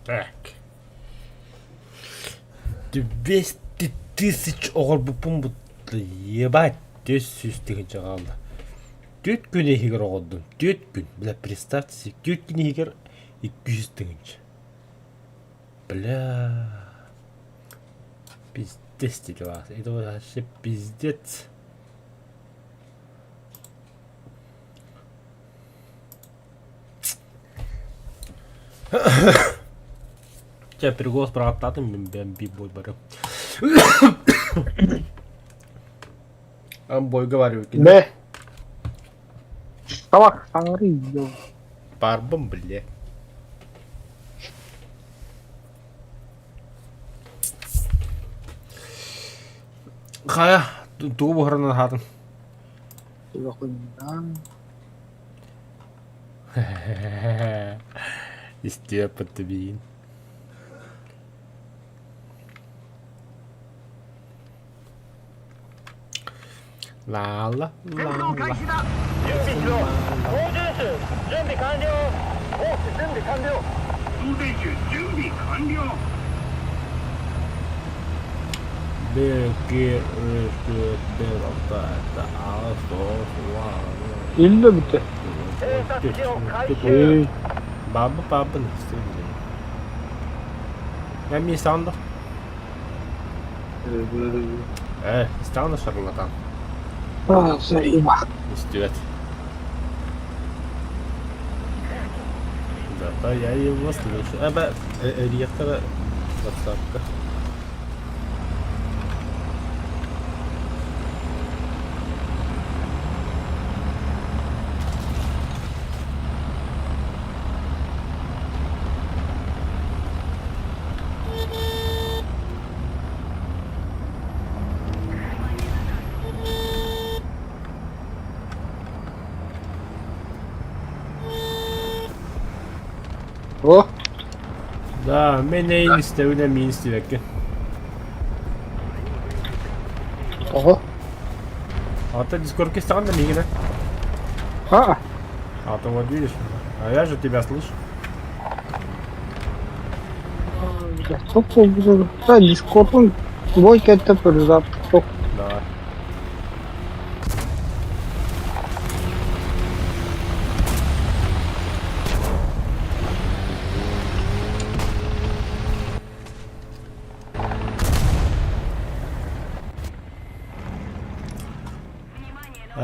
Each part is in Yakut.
Так. 200 тысяч оҕорбуппун бутта ебать 400 тыһыынча хаалла. Түөрт күн иһигэр оҕордум. Түөрт күн. Бля, представьте себе, түөрт күн иһигэр 200 тыһыынча. Бля. Пиздец дела. Это вообще пиздец. Чэ, переголос быраҕаттаатым мин бэйэм биир бой барым. Ам бойга барып екен. Бе. Табак саңырый. Барбын бile. Хайа, тугу буһарынан аһаатын? Истиэппит биин. Лаала, лаала. Иллэ бүтэ. Эй. Баба папа Эмиэ саанда. Э, истэҕин да шарлатан. Истибэт. Зато я его слышу. Эбэ, эриэхтэрэ ватсапка. О, Да, мен эйин истэбин эмиин истибэккин. Оҕо. А ты дискордка истэҕин да миигин А, А то вот видишь, а я же тебя слышу. Да, Дискордун бой кэтте пырзап. Да.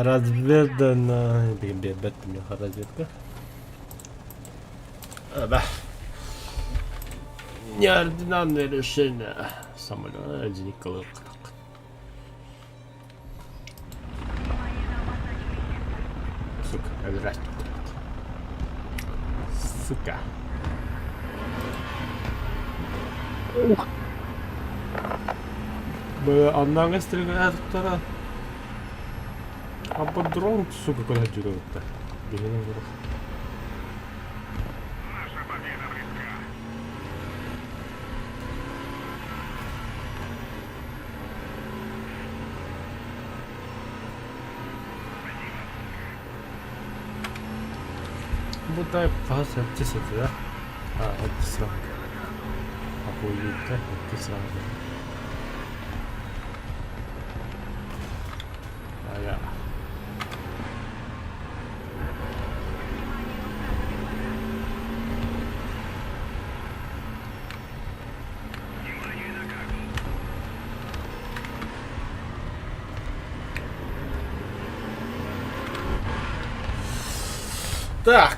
Разведана... Разведка. Эбэ. Неординарное решение. Самолет Николай. Сука, Сука. Ух. Б аннааҥы стрелять А под дрон, сука, куда дьүрү Биһини Бу тай хас сэттис этэ да? А, сэттис ранг. Охуеть, сэттис ранг. А я. Так.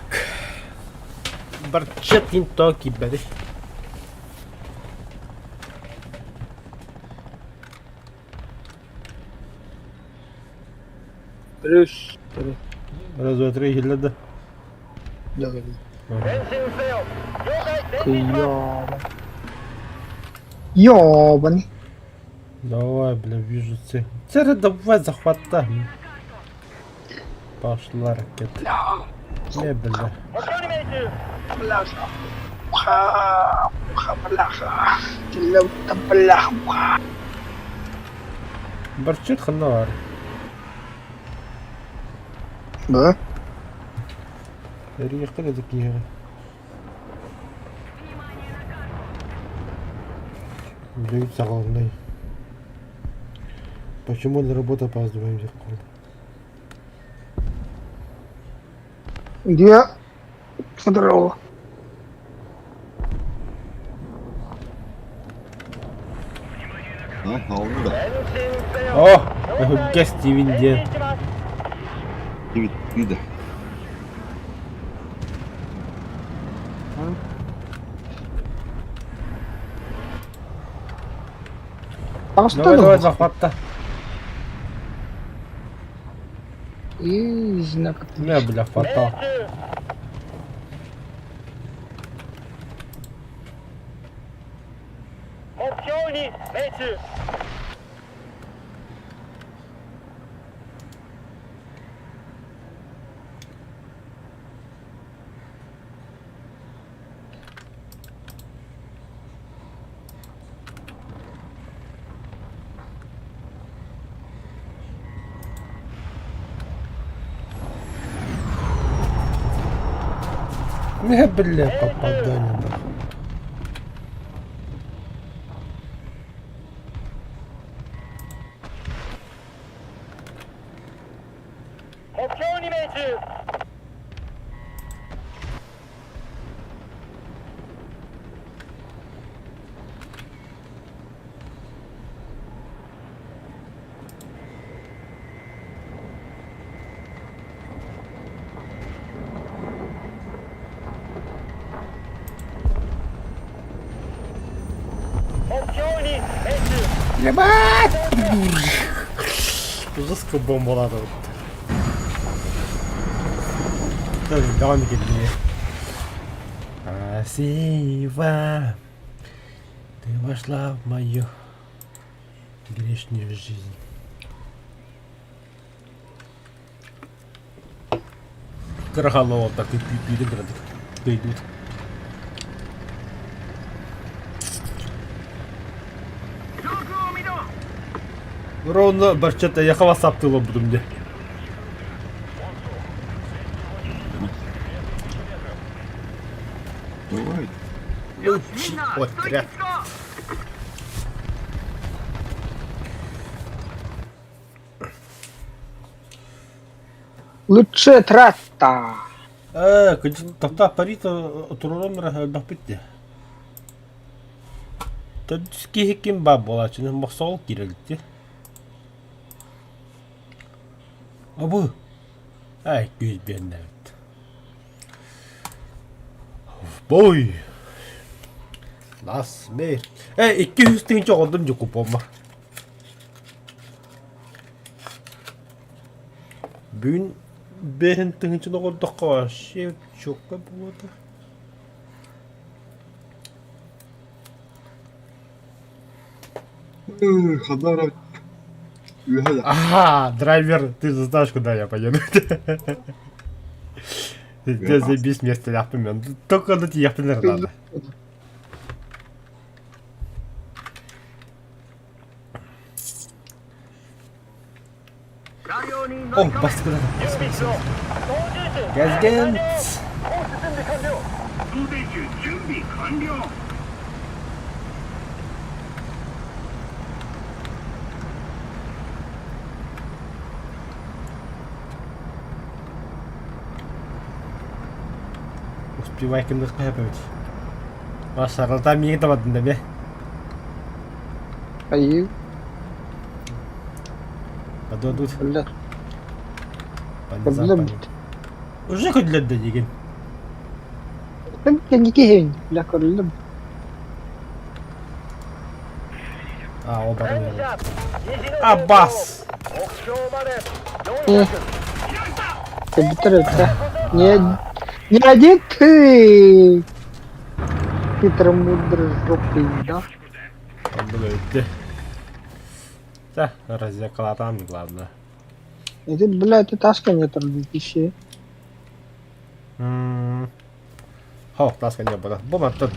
Барчатын токи бери. Плюс. Раз, два, три, иһиллэр да? Ёбан. Ёбаный. Давай, бля, вижу цель. Цель давай захватай. Пошла ракета. Не, бля. Бляха. Муха. Муха, бляха. Бляха, муха. Барчыт ханна бар. Да? Эрийэхтэр эдик киһиэхэ. Үлэбит саҕаланнай. Почему на работу опаздываем диэх курдук. Где? Здорово. А, алны да. О, өһүргэ Стивен диэн. Кибит да. Таҕыста Давай, давай, да? захватта. И знак. Не, бля, фатал. Не, бля, попадание нахуй. Ебать! Жестко бомбалады. Devam edelim. Красиво. Ты вошла в мою грешную жизнь. Кырахалова так и пипири идут. Ровно барчата я хавасаптыла буду мне. Давай. Вот, ряд. Лучше трата. Таптаа парито турурам элбэхпит Төрдүс киһи ким баар буолааччыны мохсоҕол киирэлитти. Абы ай күүс биэннээбит. Бой! Лас мэр. Э, 200 тыһыынча оҕолдум дьукупуома. Бүгүн бэһин тыһыынчаны оҕордоххо вообще чётко буолуо Ханна үөһэ да. Ага, драйвер, ты же знаешь, куда я поеду. Ты заебись место ляпмен. Только на тебе надо. О, бастыкы Газген. Успевай кимдих көһөпөбүт. Машаралта миигин табадын да бе. Айыы. Подадут. Биллэр. Понизам. Көрүллүбүт. Уже көрүллэр да диигин. Кэнники иһин. Бля, көрүллүбүт. А, ол баран Аббас! Көрбүттэр эбит Не, не один ты. Хитро мудрый жопый, да? Оннук өйдө. Да, разъякалатан главное. Это, бля, это таска нет 2000. Хо, таска не было. Бу мантан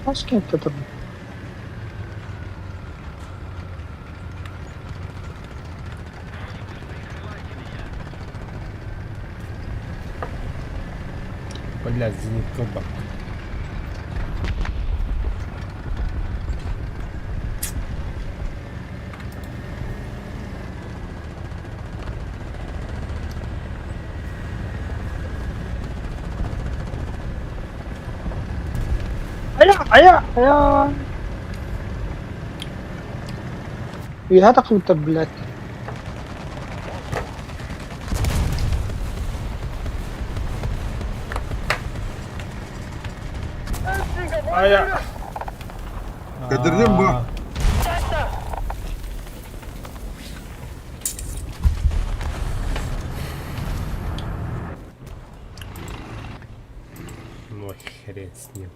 Таска нет это. Бля, зенитка ылбакка. Айа, айа, айа. Үөһэ тахсыбыттар, блядь. Айа. Кадырдым бу. Ну хрен с ним.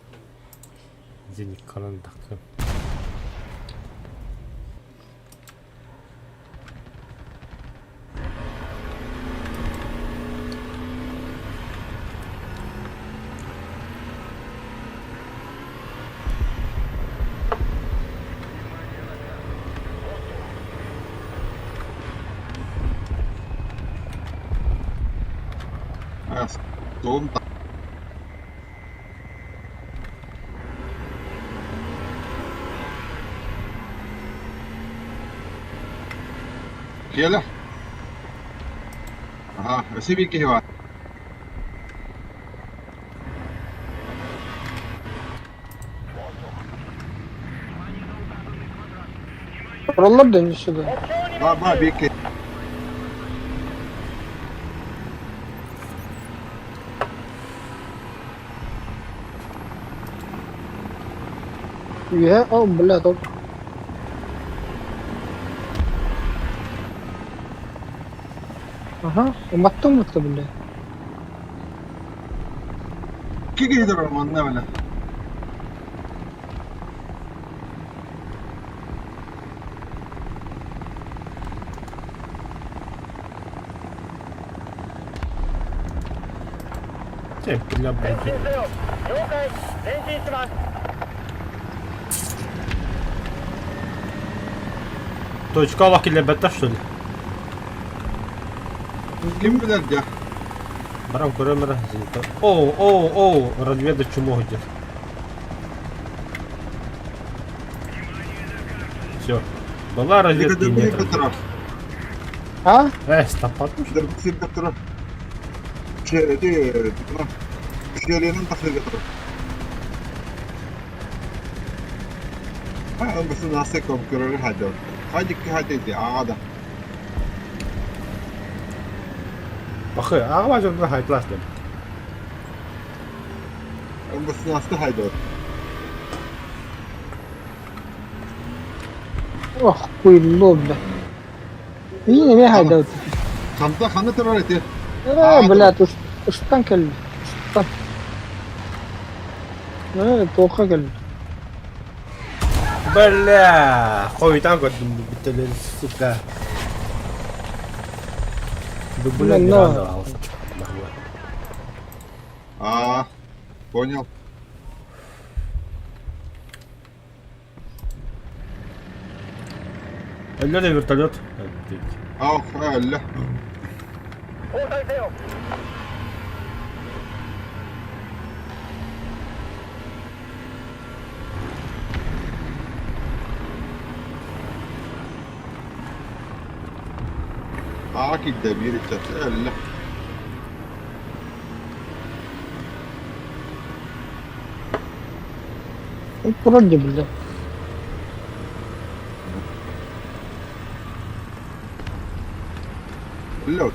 Зеникканан тахсым. Суолун Киэлэ. Аха, өссө биир киһи баар. Тураллар да сюда. Баар, баар биир киһи. Үөһэ, о, блядь, ол Аха, уматтым будто, блядь. Икки киһи турар манна бile. Чэ, бля, блядь. Точка олох киллэрбэттэр что ли? Ким билэр дьэ? Баран көрөм эрэ. О, о, о, разведа чмо сылдьар. Все. Была разведка и нет разведки. А? Стопату что ли? Бахы, аҕа дьонно хайтлас деп. Ох, хуйло, бля. Мин эмиэ хайдабыт. Ханта ханна турар эти? Э, блядь, ыстан кэллэ. Ыстан. Э, туохха кэллэ. Бля, хойутаан көрдүм бүттэлэр, сука. Бля, Но. А, понял. Өллөр вертолет. Ах, өллө. Аа киирдэ биир ыччат өллө. Турар дии биллэ. Өллө.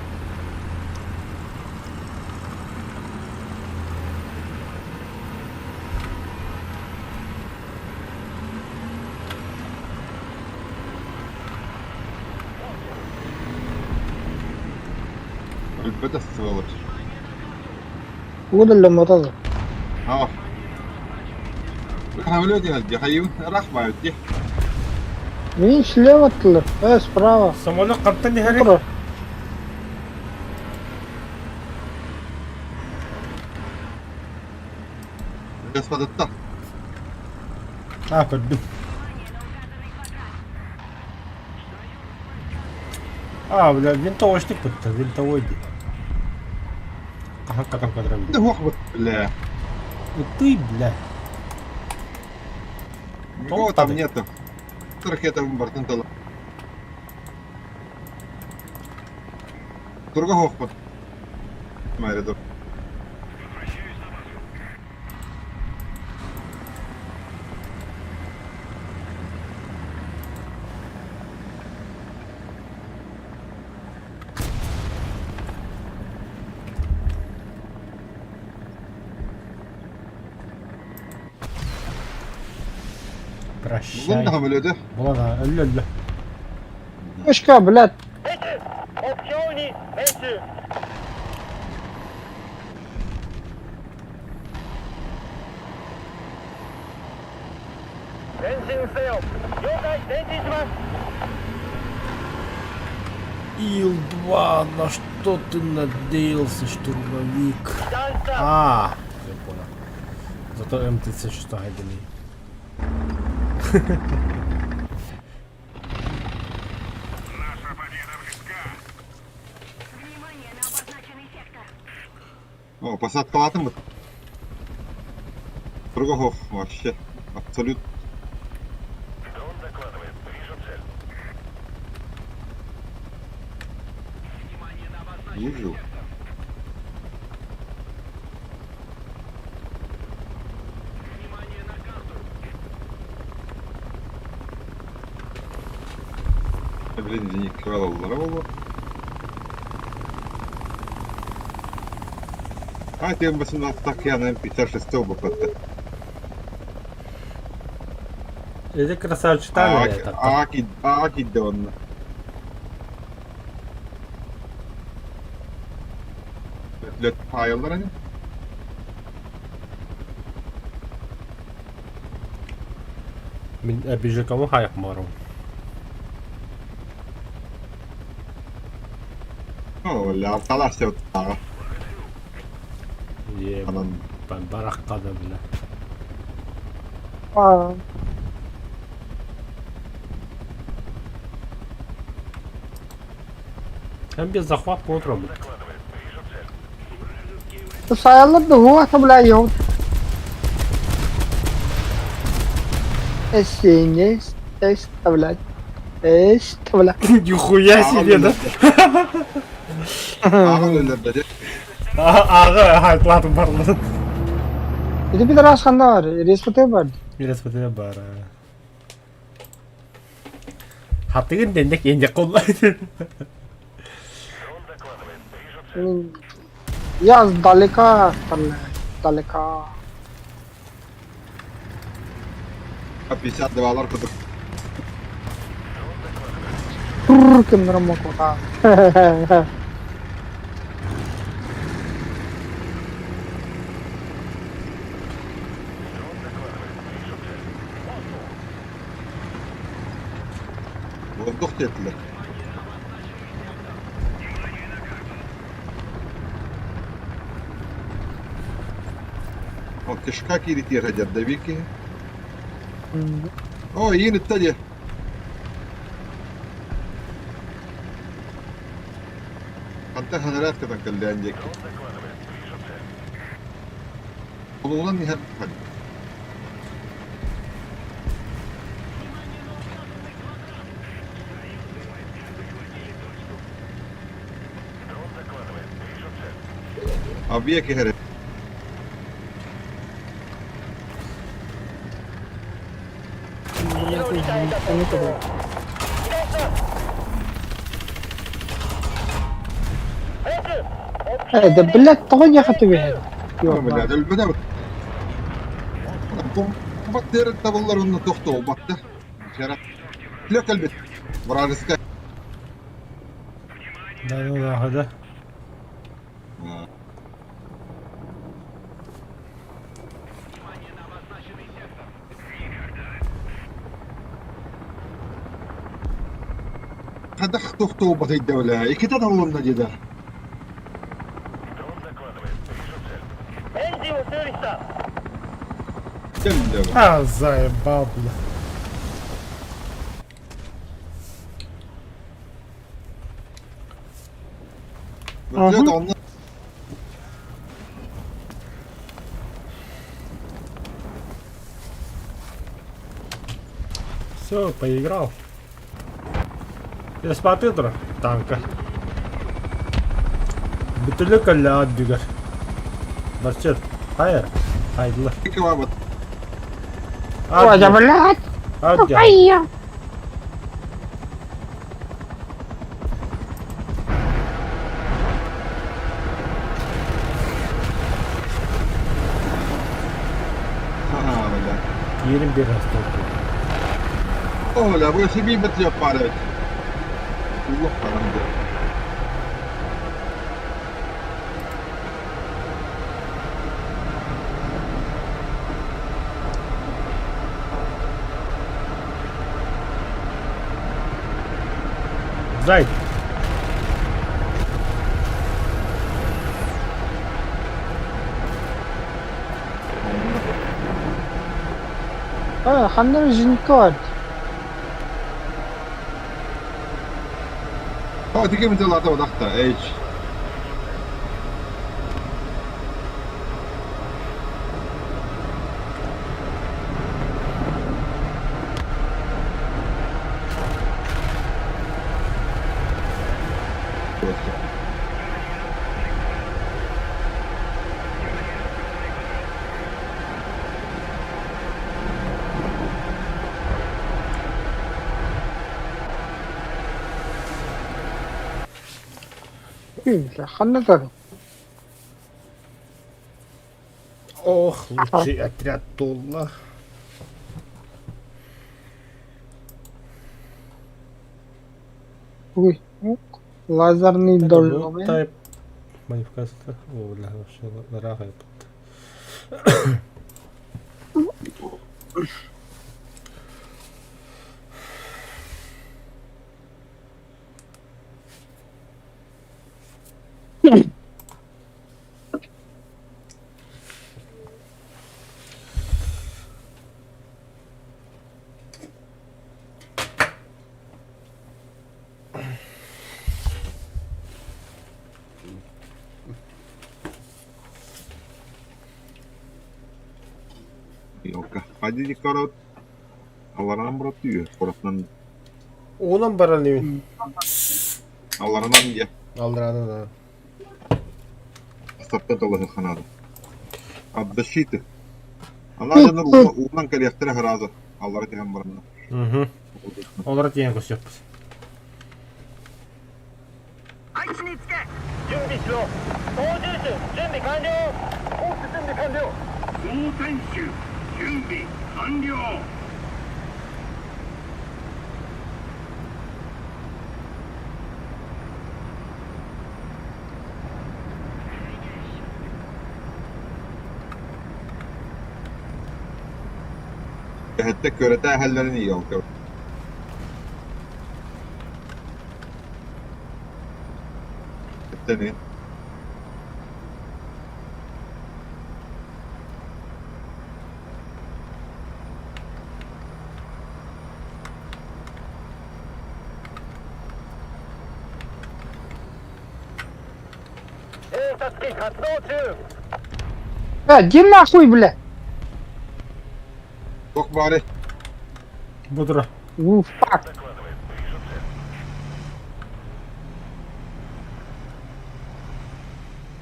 Өлбөтө сволочь. Тугу да өллөммөтө Аа. Хамлё диһалдьа хайыы ыраах баайыт дии. Мин слева оттулар, справа. Самолет хантан иһэрий? Турар. Господа. А, көрдүм. А, бля, винтовочник бытта, винтовой дии. Хаһан катан көтөрөм. Да хуох бля. Ытый, бля. Никого там нету. Ракета бартын тала. Турга хуохпут. Майрыдым. Прощай. Булан да өлөдө. Булан да өллө өллө. Пушка, блядь. Ил-2, на что ты надеялся, штурмовик? А, я понял. Зато М36 хайдами. О, посадкалатым бут. Тургохов вообще. Абсолют. Выжил. Блин, зенитка здорово. А, тем 18 так я на М56 БПТ. Эти красавчик там это. А, кидон. Лет файлары. Мин обижекому хайах мару. О, ля, талашся вот тага. Е, Анан барахтада, бля. А, Там без захват по утрам. Сайалар да хуа бля, ёп. Эсене, эс, блядь. Эс, бля. Нихуя себе, да? Ага, өлөрдө. Ага, хайтлатым барлы. Ити bir раз ханда бар, респоте бар. Респоте бар. Хатыгын дендек энде колла. Я сдалека, далека. 52 лар кудук. Тур кемнер мокота. Воздух тетилер. О, кишка киритир хадердавики. О, иин иттади. Ханта ханарат катан кэллээн диэки. Олуунан иһэр Объект иһэр. Да, блядь, тоҕо диэхэ түбэһэр? Блядь, өлбөтө Баттер табыллар онно тохтообатта. Лөк кэлбит. Вражеская. Да, да, да, да. Хадах тохтообат өйдөбүлэ. Иккитэ табылынна диэдэ. А, заебал, бля. Вертолет онно. Все, поиграл. Я смотрю, танка. Бүтүлү көллө үрдүгэр. Барчыр. Хайыр. Хайдылар. Кыбабыт. Ой, да блядь! Адья. Ай-я! Ха, бля. Киирин биэр астолку. О, бля, бу себе бит пара. Улах парам. Зай. А, ханна жинкот. О, тики мин лата бодахта. Эйч. Ханна тар. Ох, лучший отряд Тула. Ой, лазерный дольный. Type модификация. О, бля, вообще дорогая. Йока. Хади корот. Аларан брат үйе. Коротнан. Онан баран эбин. Аларанан я. Алдыраны да. Астартан толы ханады. Абдашиты. Ана жаныр уунан калиахтара хараза. Аллара тиһэн баранна. Угу. Олар тиэн көсөппүт. 配置につけ準備しろ操縦手準備完了コース準備完了操船手準備完了 Хэтте көрөтэ хәлләрен йока. Хэтте 偵察機活動中 А, иди нахуй, бля! Тох бары. Будура. Ну, фак.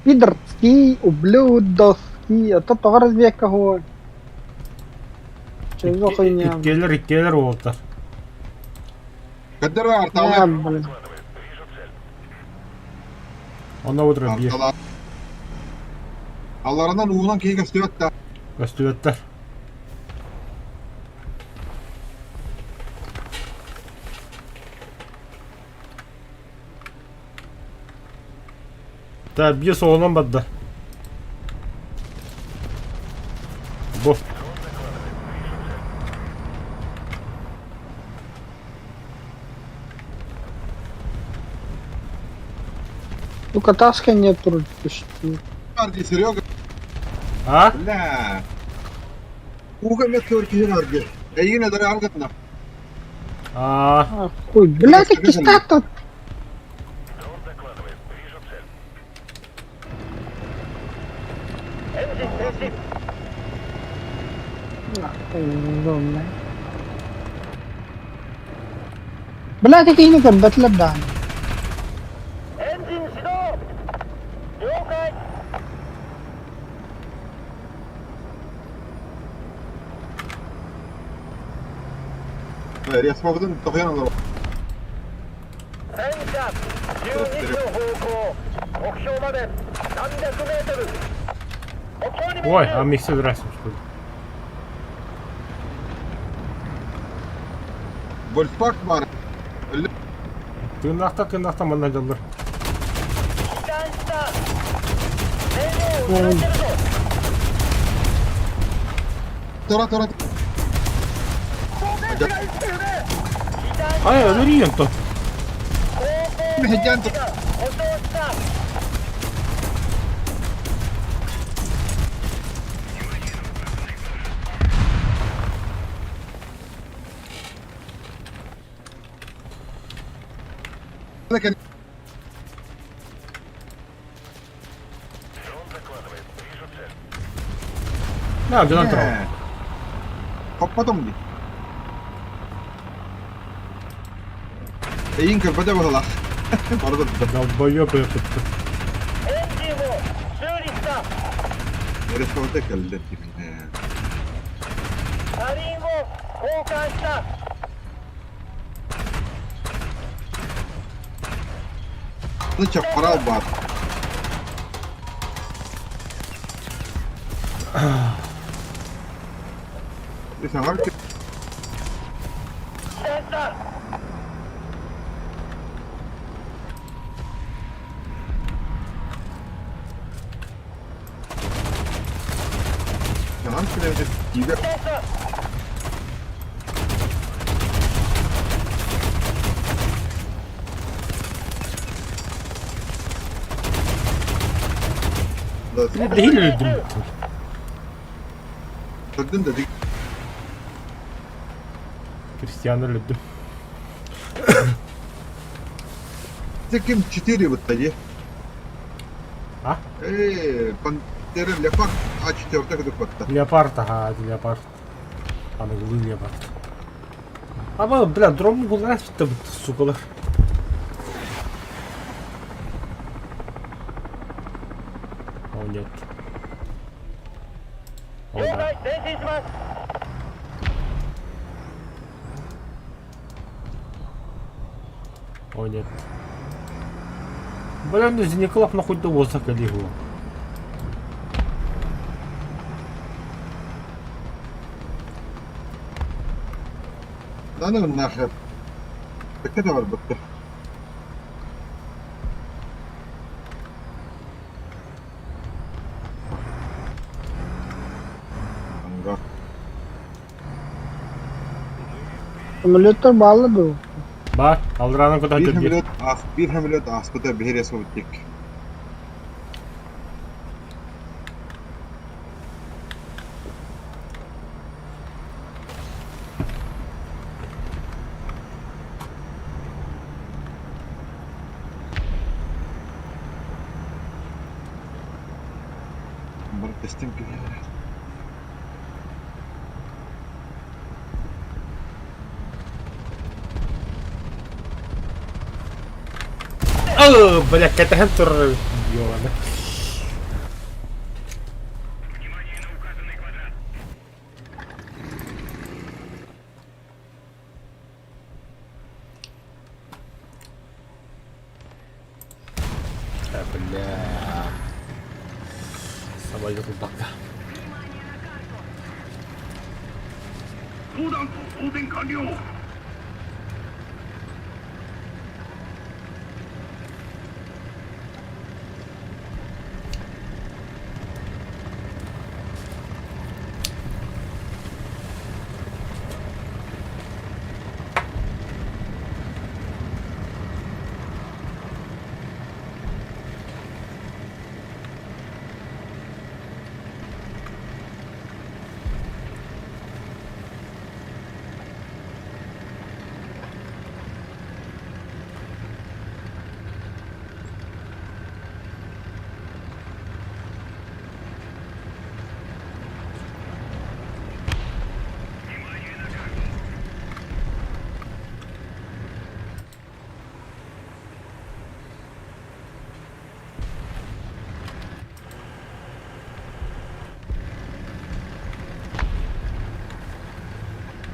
Пидорский, ублюдовский, а то тоҕо разведка хуой. Че за хуйня? Иккелер, иккелер уолтар. Каддара А, арталы. блин. Онно будура биир. Артала. Алларанан уунан киһи көстүбэт да. Көстүбэттэр. Так, биир соҕунан барда. Бу. Сука, таска нет почти. Арди Серега. А? Бля. Ууга мет көр киһи арги. Эйгин эдэр аргытна. А, А, хуй, блядь, киста тут. エンジン停止 Нахуй, блядь. Бля, ити киһини көрбөтүлэр даҕаны. エンジン始動了解 Респабытын тохойон олорор. 戦車12時の方向目標まで300メートル目標に命 Ой, 中 а миксер здрасте, что ли? Вольфак баар. Тыыннаахтар тыыннаахтар манна дьаллар. 帰還した燃料を失ってるぞ Тура тура. 装填士が意識不明帰還 Хайа, өлөрүйэн то. 後方 Мэһэйдээн が故障した На, дьонон турар. Хоппотом дии. Эйин көрбөтө баһылаах. Барда Долбоёб этот. エンジンを修理した Респабыта кэллэ дии. 車輪を交換した Ну чаппарал баар. Саҥар 帰還した саҥар кэлэбит тиигэ 帰還した Değil öldüm. Көрдүн да Кристиан өлөрдүм. Ким 4 бытта дии. А? Э, Пантера Леопард А4 кытык батта. Леопард, ага, это леопард. Аныгылыы леопард. Аба, бля, дрон булар бит, сукалар. О, нет. О, 了 да. 解前進します О, нет. Бля, ну Зениколов нахуй до воза калигула. Да ну нахер. Так это бар батта. Ангар. Самолеттар баалла дуо? Бар, алранан куда Bir хотел. хамилет ас, bir хамилет аспыта бихер эсобуттик. Бар тестим кире. О, бля, катахан тур. Ёбана. А, бля. Самолет упал. 砲弾装填完了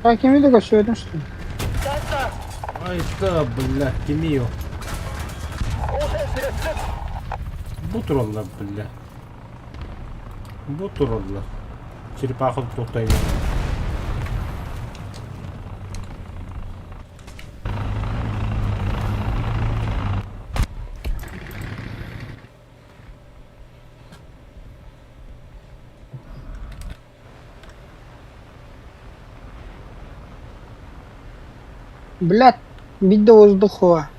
Кими да көрсүбэтим что ли? Ай да, бля, кими о? Бу тураллар, бля. Бу тураллар. Черепаха туттайын. Блядь, биир да воздухова.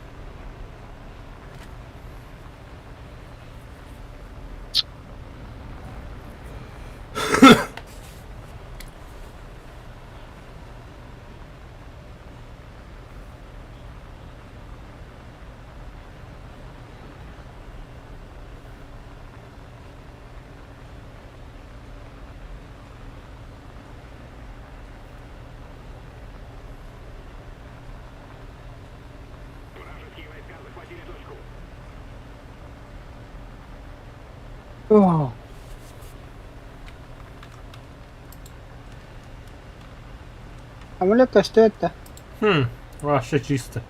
Самолет көстүбэт да. Хм, вообще чисто.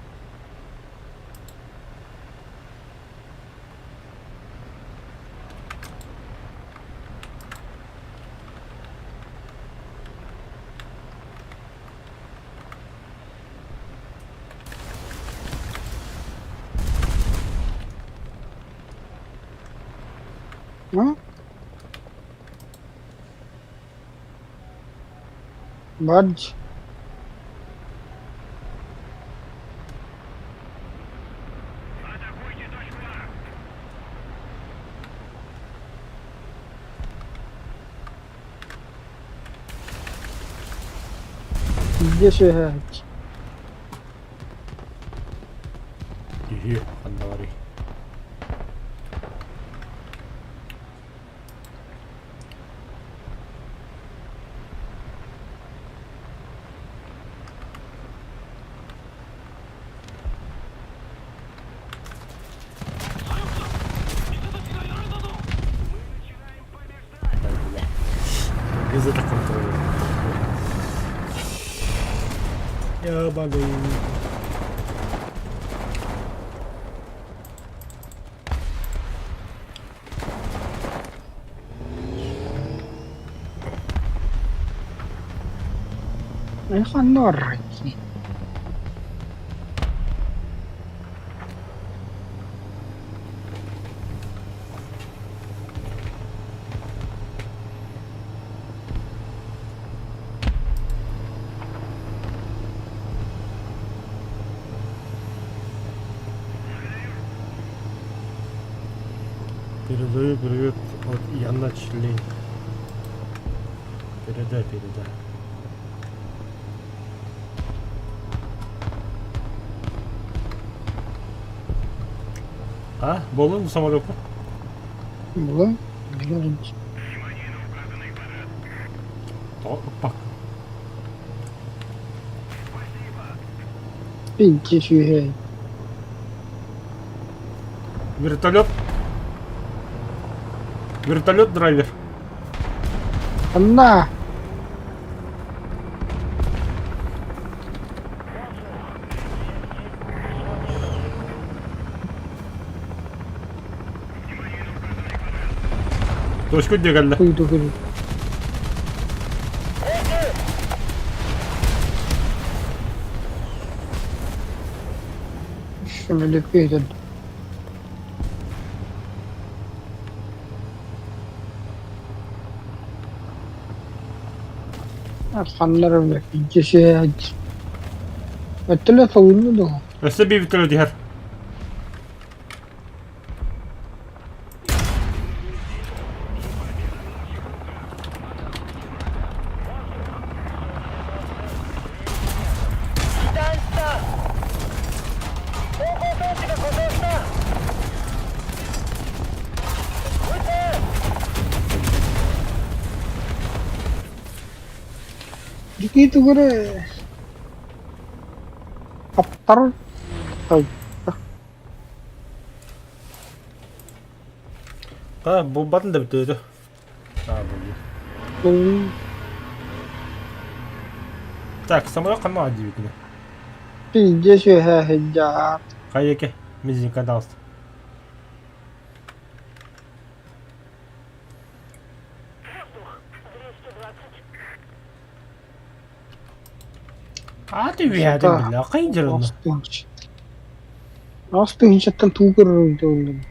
Ну? Бардж. Десять. Үһү, ханна барый? Газета контроль. Я болею. Ханна барар Передаю привет от Яна Члень. Передай, передай. А, буоллун самолекка? Буолан Опа. Икки сүүһэ Вертолет. Вертолет драйвер. Ханна Точка диэгэллэ. Куйдугур Сөмөлөпүөтүн Ханнара икки сүүһэ Өттүлэ солунну дуо? Өссө биир вертолет иһэр. Ити тугу эрэ Хаптар А, булбатын да бүтөөтө. А, булду. Так, самолет ханна диэбитинэ? Пиздец үөһэ сылдьар. Хайыке, мизинка даҕыста. Ааты үөһээтин биллэ, хайын дьарынна? Аас тыһыынчаттан туу көрөрүн тыллым.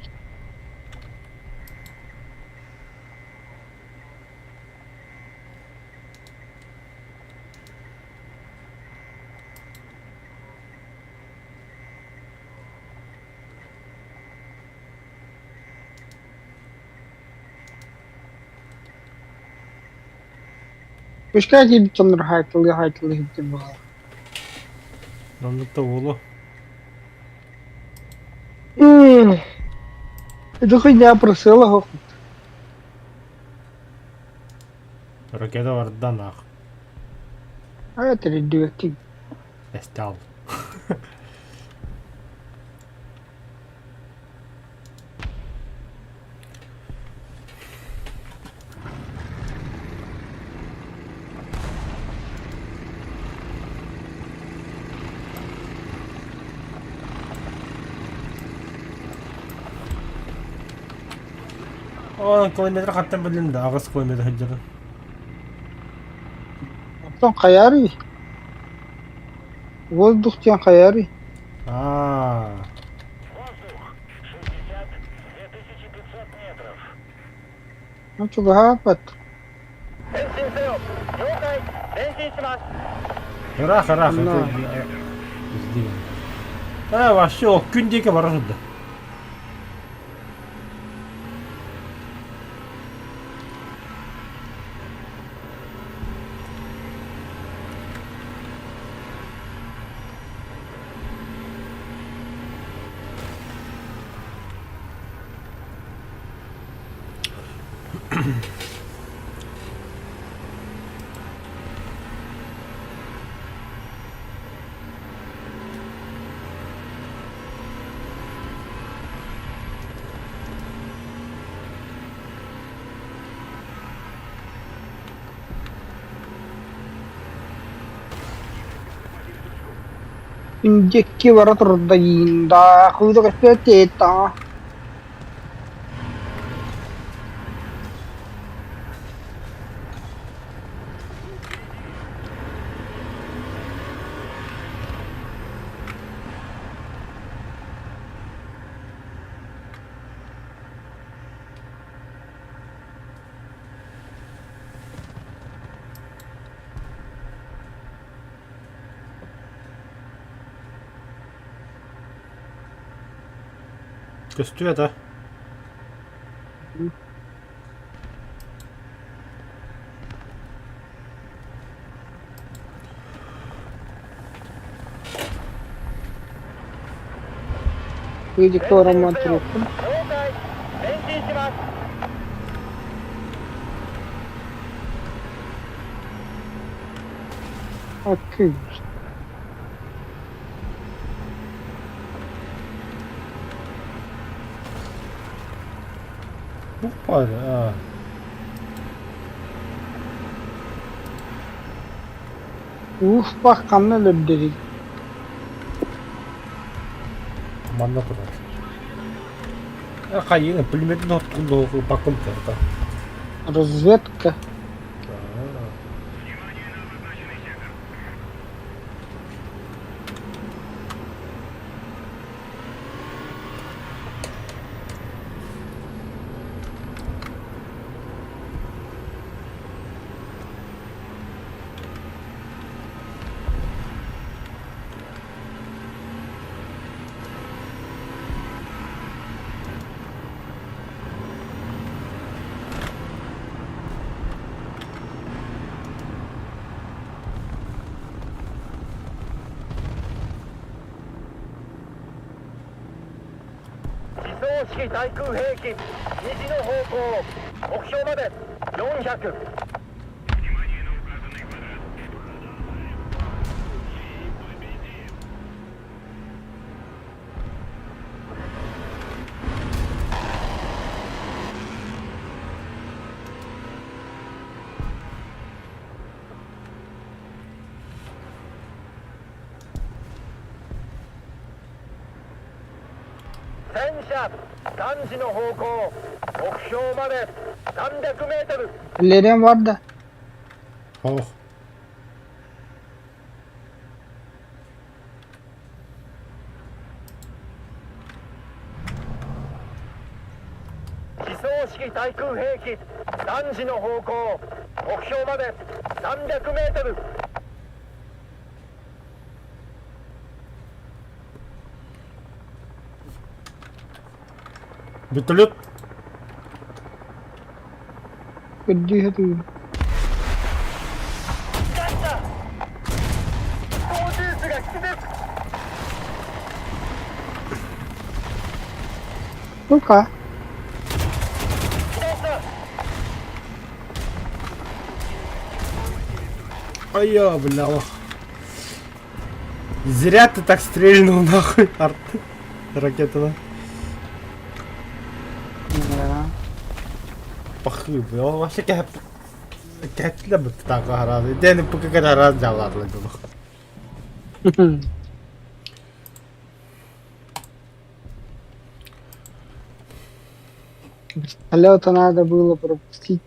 Пускай дьоннор хаайталыы-хаайталыы сылдьар буолар. Оннук да буолуо. Это хуйня просила хохот. Ракета барда нах. А это редактив. Эстал. О, километр хаттан билин да, аҕыс километр сылдьарын. Оттон хайаарый? Воздух диэн хайаарый? Аа. Ну, чугаһааппат. Ыраах, ыраах. На. А, вообще, ол күн диэки бара сылдьар. Диэки бара турда да хүйдэ көстүө Көстүө да. Видик Роман трубку. Окей. Бу баар аа. Уус-бах ханна өлөрдөрүй? Манна турар. Хайыына пулеметин оттуллугу бакым турда. Разведка. 戦車3時の方向目標まで300メートル Лерен бар да. Ох. 自走式対空兵器3時の方向目標まで300メートル Вертолет. Көрдүү сатыыбын. 操縦士が気絶 Ну-ка. Ай, бля, ох. Зря ты так стрельнул, нахуй, арт. Ракета, Да. Пахы, бля, он вообще кэп. Кэтле бы так гораздо. Дэн пока раз дала было. Вертолета надо было пропустить.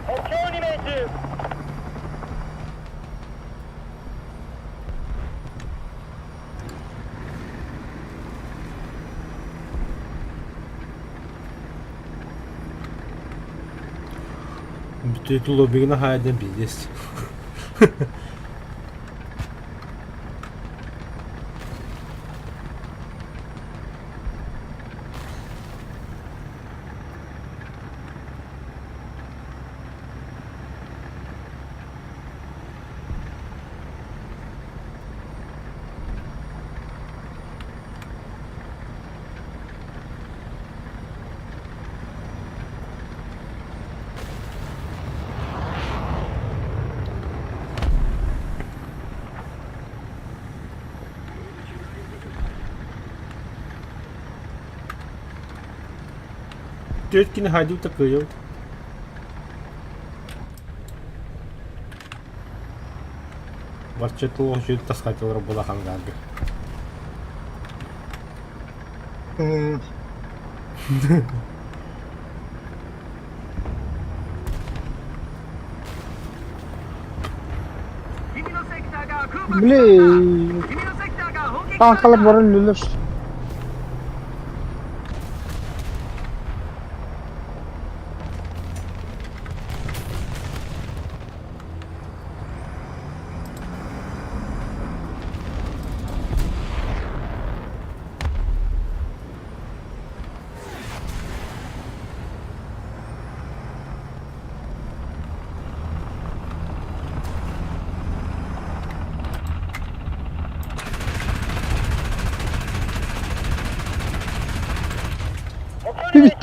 目標に命中 Бүтү лоббигына хайдан пиздец. Түөрт хайдуу такой. Барча тулуох жүл тасхатылар була хангарга. 君のセクターが空爆 Блин. 君のセクターが砲撃 Танкалар баран өлөр.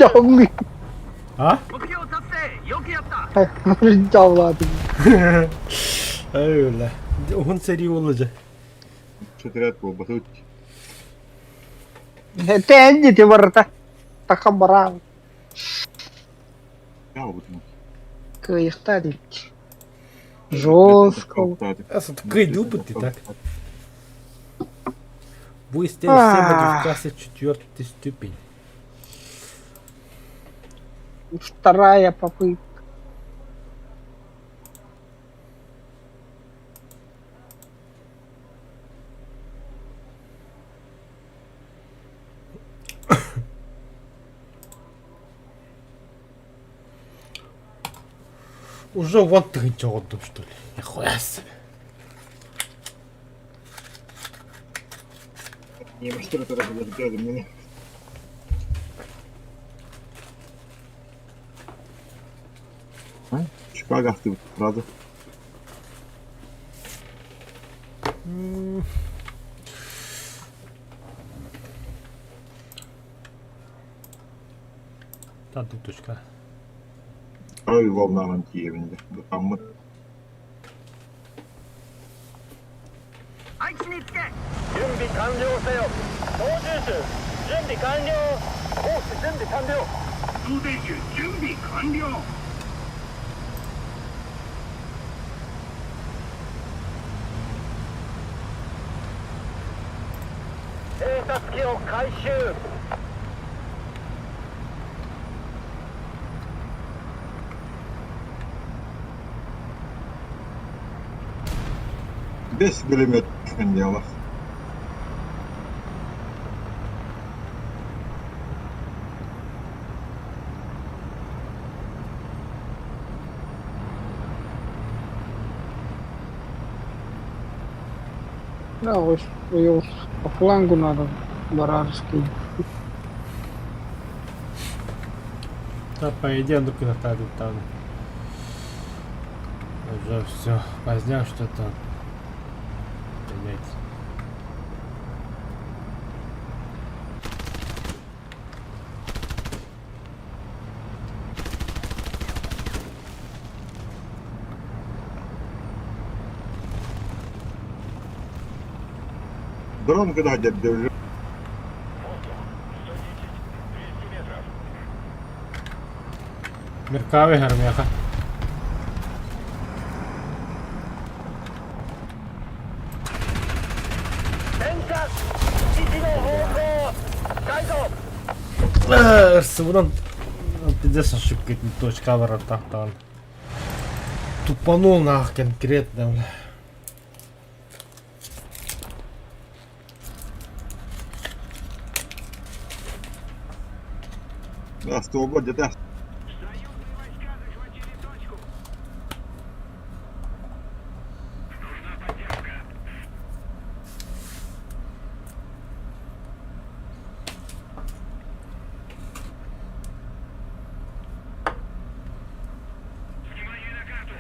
Чавлы. А? 目標達成よくやった Чавлады. Ай, бля. Уһун сэрии буолла Четырят буолбатыбыт. Тэнди те барта. Таха баран. Яабытын. Кыйыкта дейт. Жестко. Кыйдылбыт ты так. Будет все модификация четвертой ступень. Вторая попытка. Уже вон ты чего что ли? Нихуя себе. Немецтер это Чикаго ахтыбыт сразу. Та точка. Ой, волнанан тиийэбин дьэ. Бытаммыт. 配置につけ。準備完了せよ。操縦手準備完了。コース準備完了。運転手準備完了。偵察機を回収。 Бэс бүлүмүөт дьыала. Да, по флангу надо барарский. Да, по идее, ну куда там там. Уже все, поздняк что-то. Блять. Дрон куда держи. Меркавый гармеха. 戦車基地の方向近いぞ。 Сыбынан пиздец ошибка точка барар тахтан. Тупанул нах конкретно. Бля. Да, столба где-то. Союзные войска захватили точку. Нужна поддержка. Внимание на карту.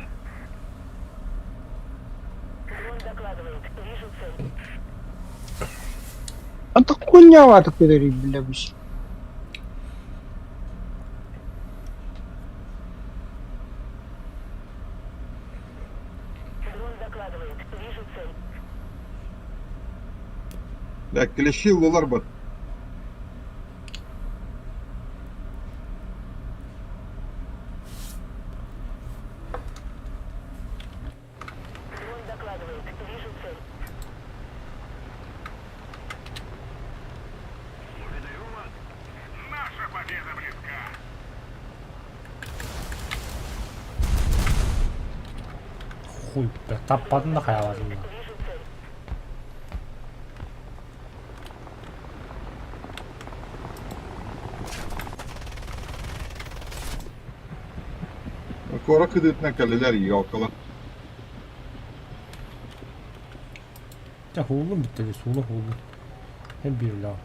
Дрон докладывает. Вижу цель. А так хуйня такой, бля, вообще. Дрон докладывает. Вижу цель. Да, клещи лулар бат. Дрон докладывает. Вижу цель. Благодарю вас. Наша победа близка. Хуй, бля, таппадым да хаяларым. Вижу цель. Кора кыдытна калелер ялкала. Дьэ, хуулун бүттэ дии, сууна хуулун. Эн биир үлэҕэ.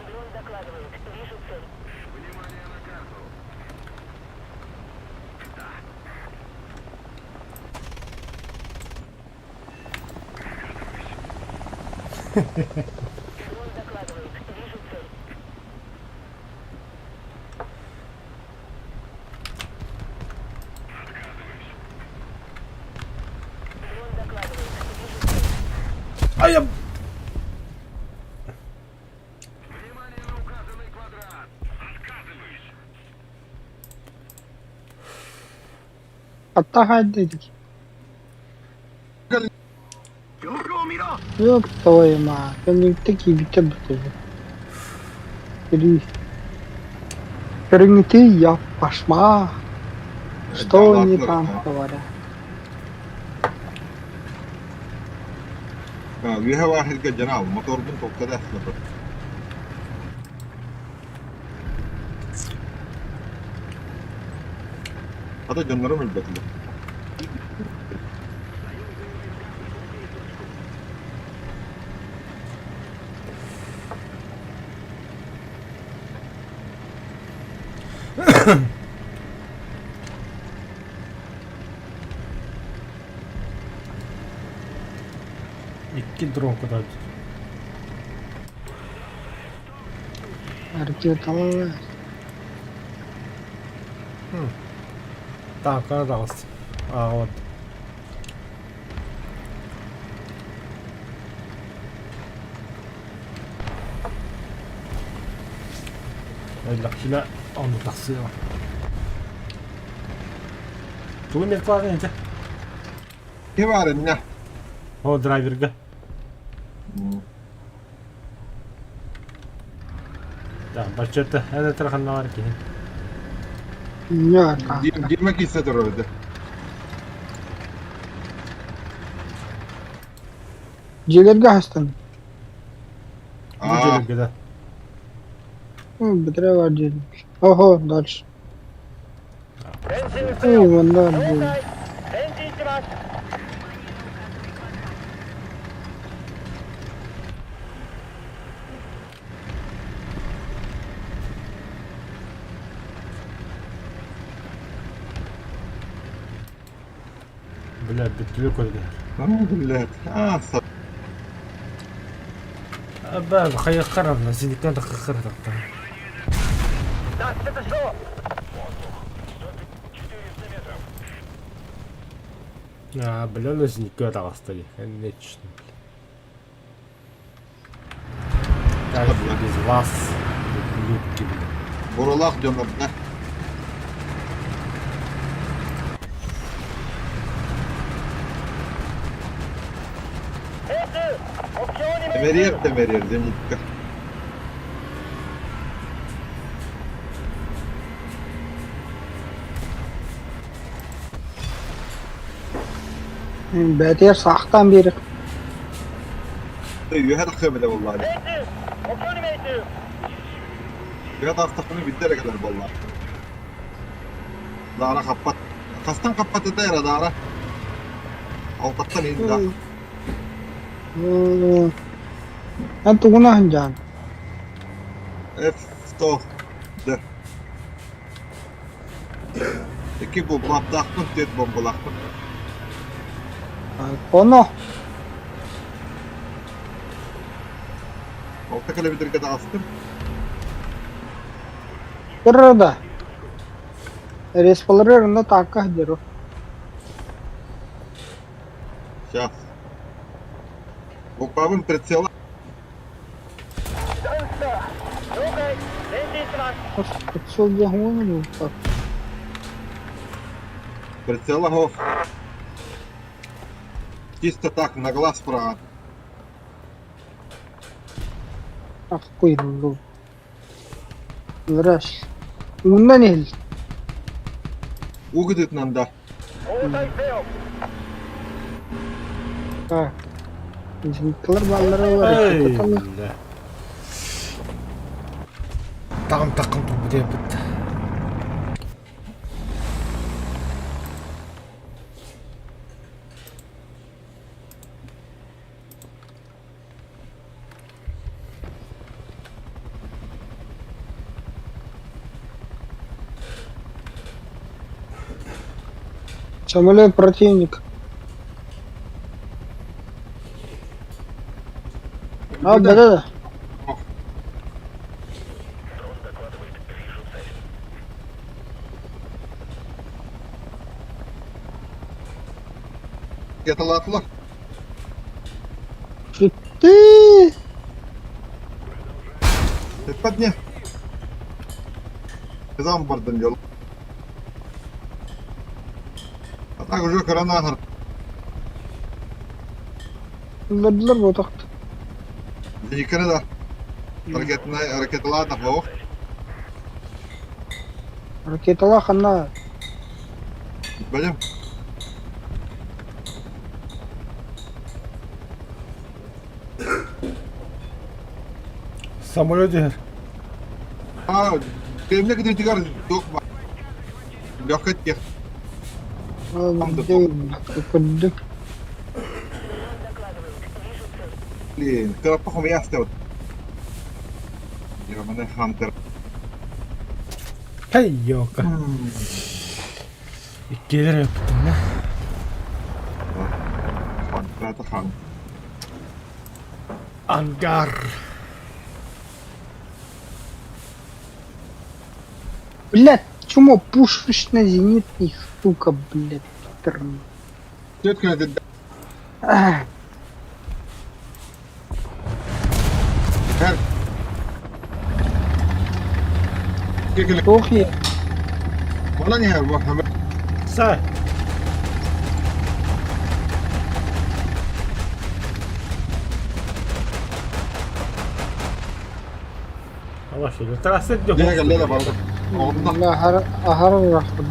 Дрон докладывает. Вижу цель. Внимание на карту. Дрон докладывает. Вижу цель. Отказываюсь. Дрон докладывает. Вижу цель. Ай, я... Внимание на указанный квадрат. Отказываюсь. Hatta dedik. 状況を見ろ。 Yok твою мать. Кэнниктeki bitti bitti. Три. Ты я пошла. Что они там говорят? Үөһэ баар жанал, моторбун токтода аслапыр. Ата дьоннорум өлбөтүлэр. Икки дрон куда Ракеталар. Так, пожалуйста. А, вот. Өллөхпүнэ онно тахсыаҕым. Тугу меткалаатын этэ? Ким баар иннэ? О, драйверга. Да, баччата эн этэр ханна бар киһи. Не, так. Дима киирсэ турар этэ. Дьиэлэргэ аһастан. Бу дьиэлэргэ да. Бэтэрээ бар дьиэлэр. Ого, дальше. Эй, манна дьиэ. Бля, бүттүлү көрдө. Блядь, а, Ба, хайаххар синиктэн таххар тахтар. А, бля, ну синиккэ таҕыста дии. Конечно, бля. Как без вас, ублюдки, бля. Буралаах дьоннорго. Тэмэриэр тэмэриэр зенитка. Бэйэтигэр саахтаан биэрэр. Үөһэ тахсыам этэ буоллаҕа дии. Үөһэ таҕыстахпына билдэ эрэ кэлэр буоллаҕа. Даара хаппат. Хастан хаппат этэ эрэ Даара? Алтаттан иһин да. Эн тугун аһын F100 Д. Икки бомбалаахпын, түөрт бомбалаахпын. Оно. Алта километрга таҕыстым. Турар да. Респалары онно таакка сылдьар. Сейчас. Лукавым прицела. Прицела гоф. Чисто так, на глаз права. Охуенно. Здрасте. Уунан иһил. Уу кытыытынан да. Так. Зенитkalар бааллара бар. Таҕым таххым турбут эбит. Самолет противника. А, да-да-да. Яталаатылар. Ты! Эппэт не. Казан бардым дьол. А так уже коронавир. Ыллардылар буотахт. Зениканы да. Ракетная ракеталаах оһох. Ракеталаах ханна Бэлэм. Самолет иһэр. Аа, кэмҥэ кытыытыгар туох баар? Легкий тех. көрдүм. Блин, кыраппа хомуйа астабыт. Ёбаный хантер. Хей, ёка. Иккиэлэр өппүтүм да. Хан, хан. Ангар. Блядь, чмо пушечно-зенитный, сука, блядь. Тр- Түөрт Ах, Эр. Туох иһэ? Манан иһэр бу. Сай. Дьиэ кэллэ да барда. Оҕунна. Аһара аһара ыраахпын.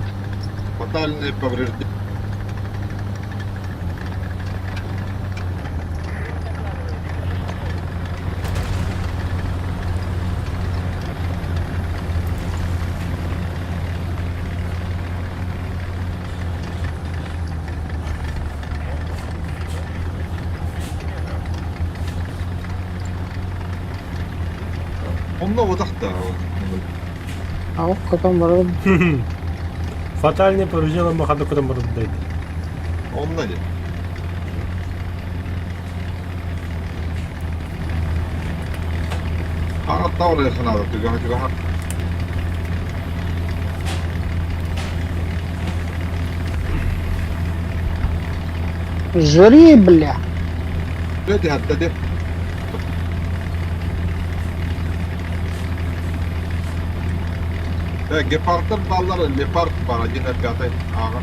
Фатальное повреждение. Онно бодохто. Аҕыс көтөн барарым. Фатальный повреждение махада көтөн барар Онно дии. Аҕаттаа санаата түгэҕэ түгэҕэ. Жри, бля. Түһэрдэ дии. Гепардтар бааллар, леопард баар, один пятый ааҕа.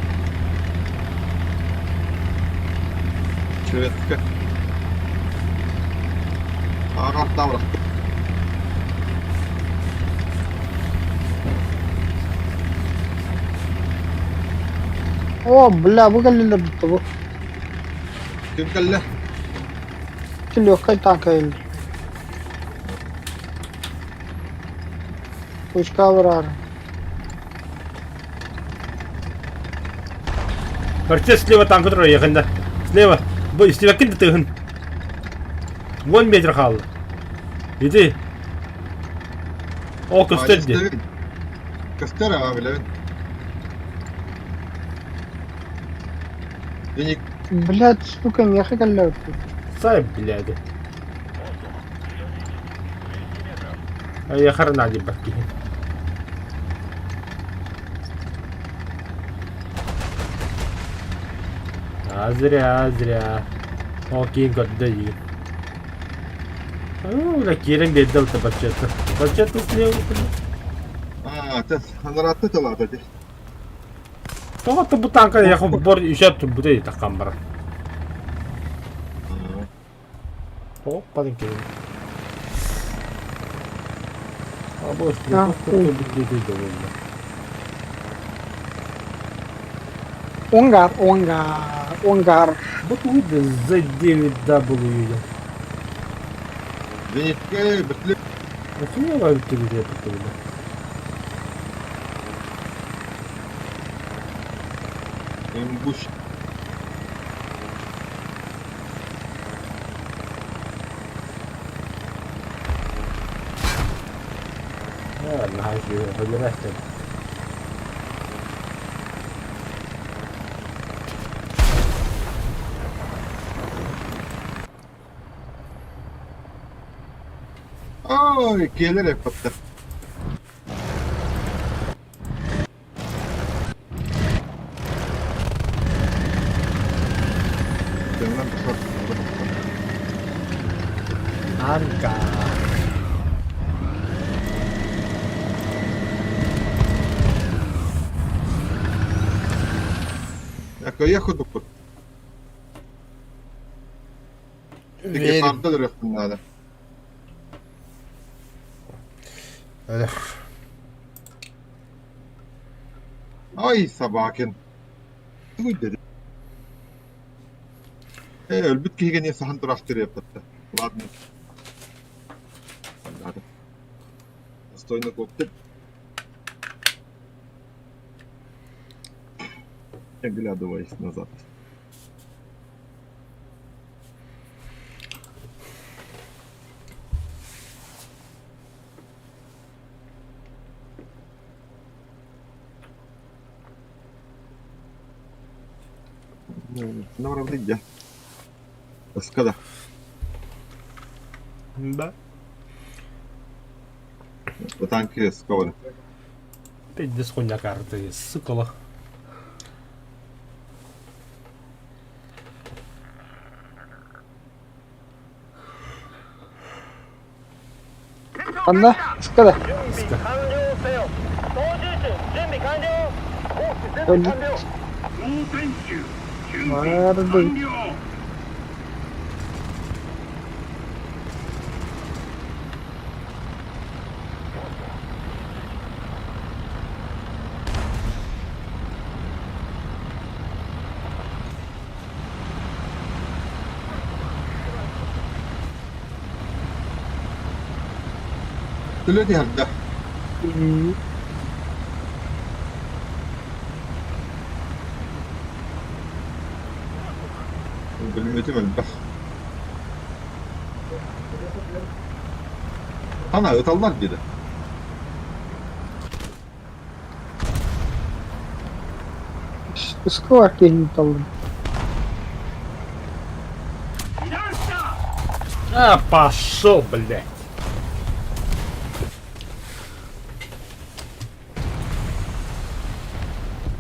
Шведская. Ааҕа тавра. О, бля, бу кэллилэр бутта бу. Ким кэллэ? Легкай танка кэлли. Пучка барар. Короче, слева танк турар якында. Слева. Бу истибэккин да тыһын. 10 метр хаалла. Иди. О, көстөр дии. Көстөр аа билэбин. Деник Блядь, сука, миэхэ кэллэбит. Сай, блядь. Айахар нади бакки. А зря, зря. Ол киин көрдө дии. Бля, киирэн биэрдэ алта баччата. Баччата слева. Аа, анараатта талаата дии. Тоҕо бу танка яху бор үсэ турбута таккан баран. Тоҕо кэлин. А бу Онгар, онгар, онгар. Бу тугу Z9W. Деникке битли. Нахуя битли битли. Имбуш. Наһаа үчүгэй Ой, киэлэр эппэттэр. Анка. Кыйа курдукпут. Гепарда өлөрүөхпүн наада. Ай, собакин. Тугуй dedi. Өлбүт киһигэ не сахан тураахтыр эппэтте. Ладно. Ладно. Достойно коптер. Оглядываясь назад. Направление. Скада. Да. Танки скованы. Пиздец хуйня карты, сука. Ханна? Скада. 準備完了せよ。備完了。 猛選手準備 Барды. 完了。 Төлө түһэрдэ. Бүлүмүөтүм элбэх. Ана ыталлар диэтэ. Ыскылар киһини таллым. 被弾した А, пошел, блядь.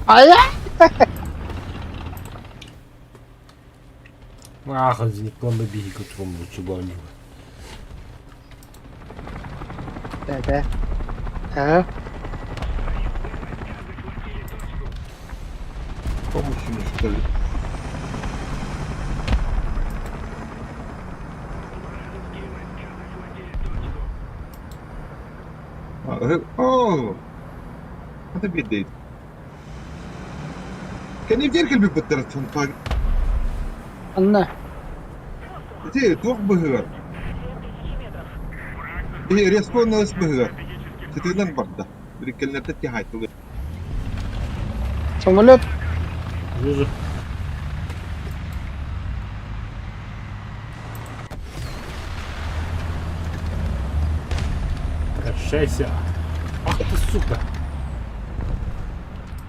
Айа! Ах, возникла бы бигу трумбу чубаню. Да-да. А? Помощью что ли? Оо, это биирдэ. Кэннибитигэр кэлбиппиттэр Сунтаар. Анна. Ити туох быһыгар? Киһи респоннас быһыгар. Сытыынан барда. Бириккэллэртэ тиһайтылы. Самолет. Вижу. Прощайся. Ах ты, сука.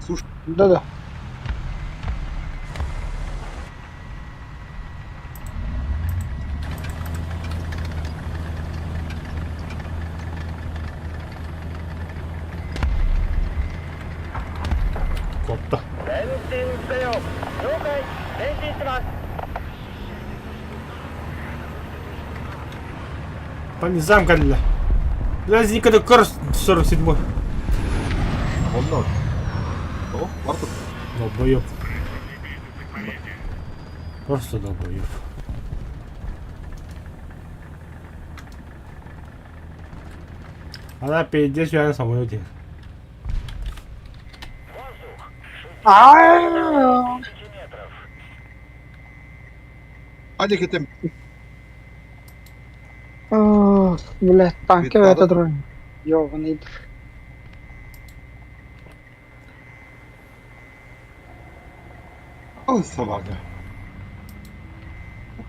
Слушай, Да-да. Копта. 前進せよ。了解。前進します。 По низам кэллэ. Бля, никогда Карс 47-й. онно. О, барда. Долбоёб. Просто долбоёб. Она пиздец, я на самолете. Аа! Адик этим. Ох, блядь, танки в этот район. Ёбаный. О, собака.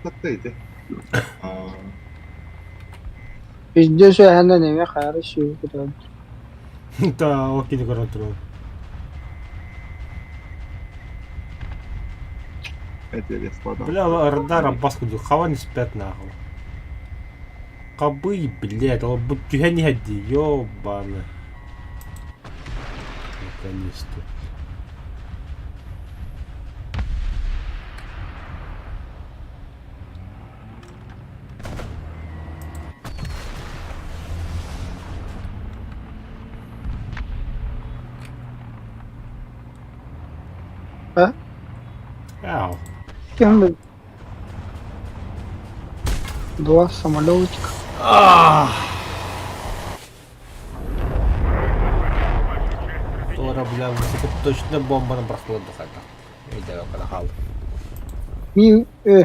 Это ити. А, Пиздец, я на неме хайры сүйүк Да, окей, не контрол. это респада. Бля, радар баску хава не спят нахуй. Кобы, блядь, ол бу түһэн иһэрди, ёбаны. Наконец-то. А? Ау. Кем Два самолетика. Ах! Тора, бля, высокоточная бомба на бырахтылар духайда. Өйдө хаал. Ми э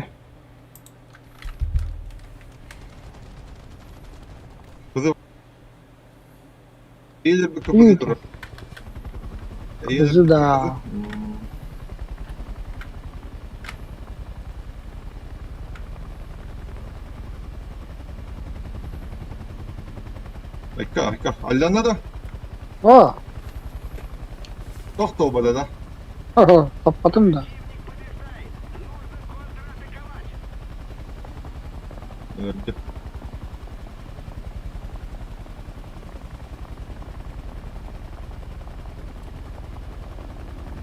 Или бы компьютер. Да. Айка, айка. Аллана да. О, Тохтоо да. таппатым да. Өрдө.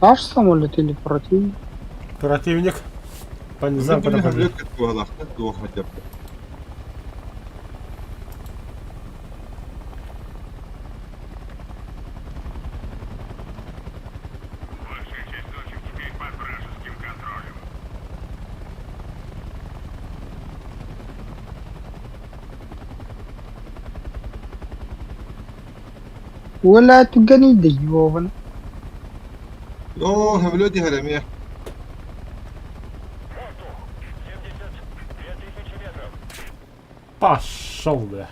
Наш самолет или противник? Противник. По низам подоходит. хотя бы. Уола түгэний да ёбана. Оо, самолет иһэр эмиэ. Пошел, бля.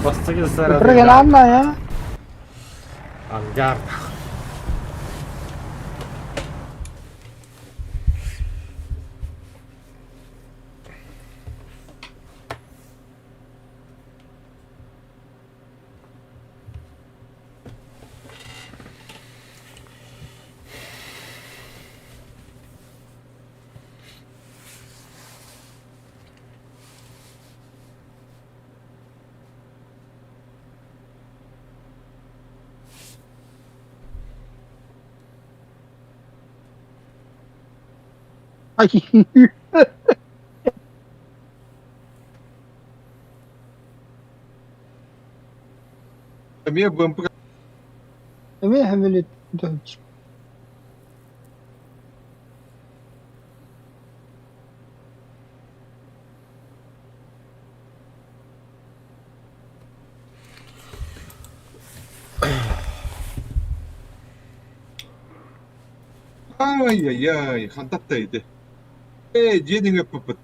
Бастакы Прыгнанная. Ангар. Ай. Эмиэ БМП Эмиэ самолет дойдж. Ай-яй-яй, хантан ити. Ээ, дьиэ нөҥүө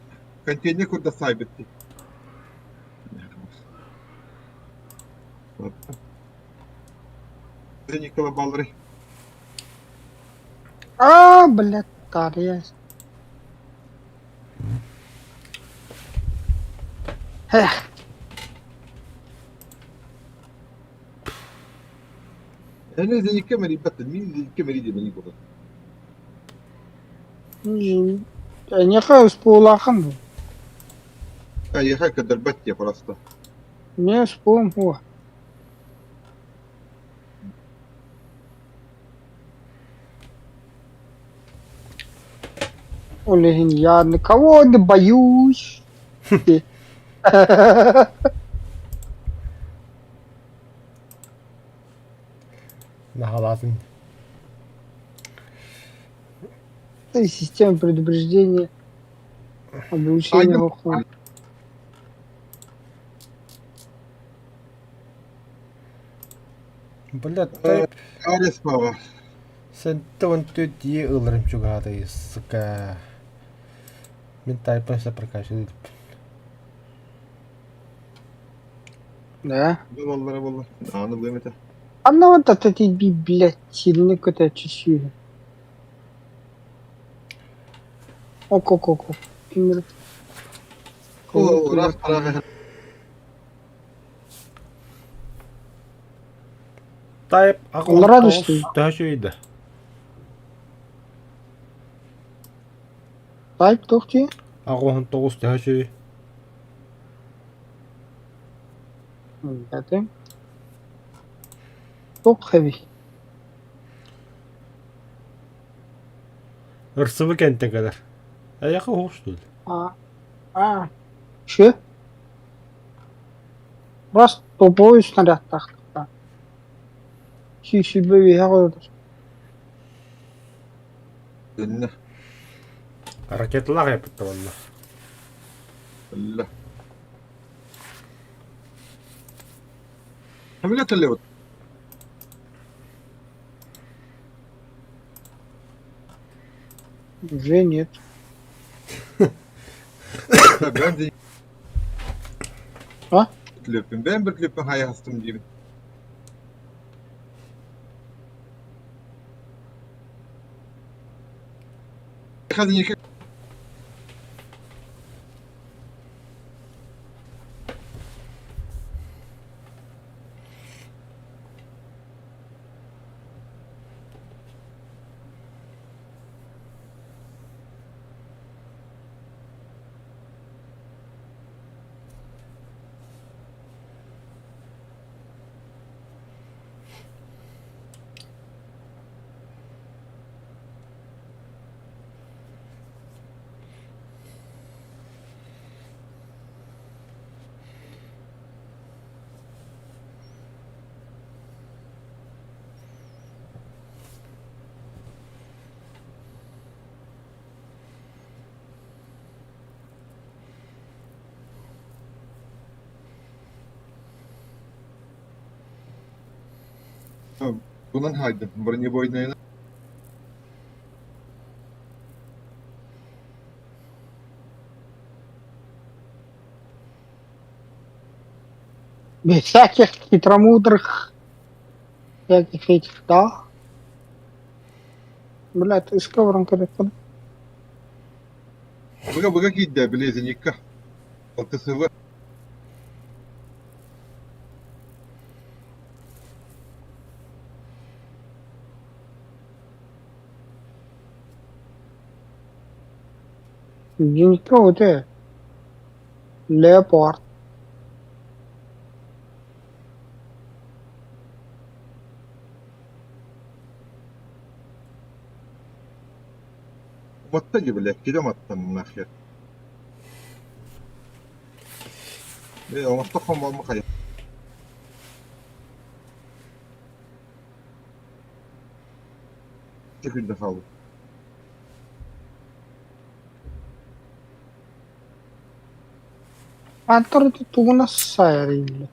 Контейнер курдат саайбыт дии. Никола Баллары. А, блядь, тарья. Эх, Эне зеникке мэрийбэт, мин зеникке мэрий мэрий буолар. Эйиэхэ успуолааххын дуо? Эйиэхэ көрдөрбөт диye просто. Эмиэ успуом суох. Ол иһин я никого не боюсь. Наһалаатын. Это система предупреждения облучения вокруг. Бля, тайп Арес баба. 74 дии ыларым чугаһаатый, сука. Мин тайпа се прокачиваю. Да. Буоллара буолла. Аны бу эмэтэ. Анна вот это тебе, блядь, сильно какой-то чешую. Ок-ок-ок. О, раз пора. Тайп Олорор тоҕус үстүй. төһө үчүгэй да? Тайп туох дии? 89 төһө үчүгэй? Билбэтим. Туох эбий? Ырсыбы кэнтэн кэлэр. Эйиэхэ уһус дуу? А, а, Че? Раз тупой снарядтаахтар. Сүүсүбэ үөһэ олорор. Инна. Ракеталаах айаппыт уонна. Ла. Самолет эллэбит. Уже нет. Ben А? Löpün. Ben bir löpün hayastım диибин. Хазиника Тунан хаайдым, бронебойнайынан Без всяких хитромудрых всяких этих, да? Блядь, из ковром көрөккүн. Быга быга киирдэ, били зенитка. ЛТСВ. Зенитка вот Леопард. Уматта дии, блядь, киде уматтан нахер. Э, оҥосто хомолмо хайа. Күндэ хаалбыт. Антар тугуна сайарыылла.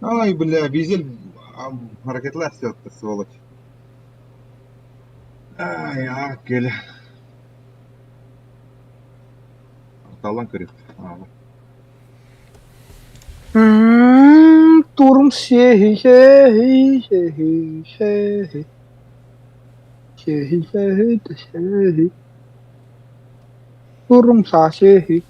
Ай, бля, Визель ракетлар сёттер, сволочь. Ай, а, кэлэ. Талан көрүөх. Турм сеһи сеһи сеһи сеһи сеһи сеһи сеһи Турум са сеһи.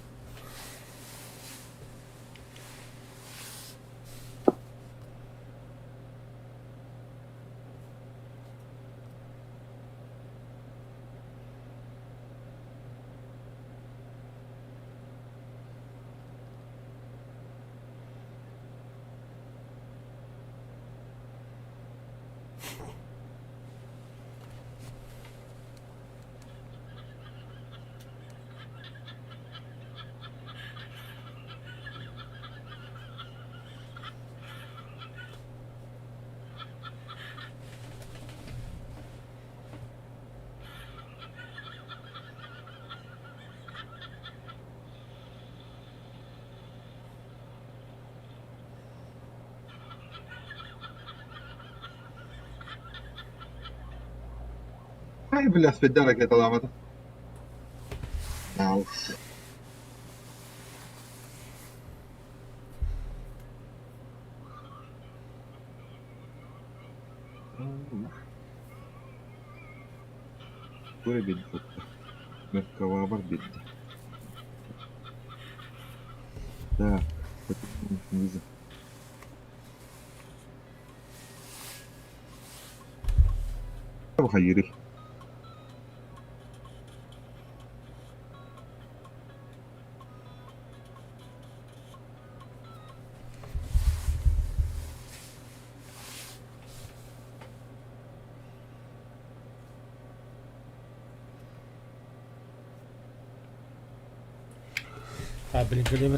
Ай, бля, спидда ракеталаабата. Аус. Тура биэрдэ. Меркавабар биэрдэ. Так, снизу. Хайырый. А, блин, кэлиэм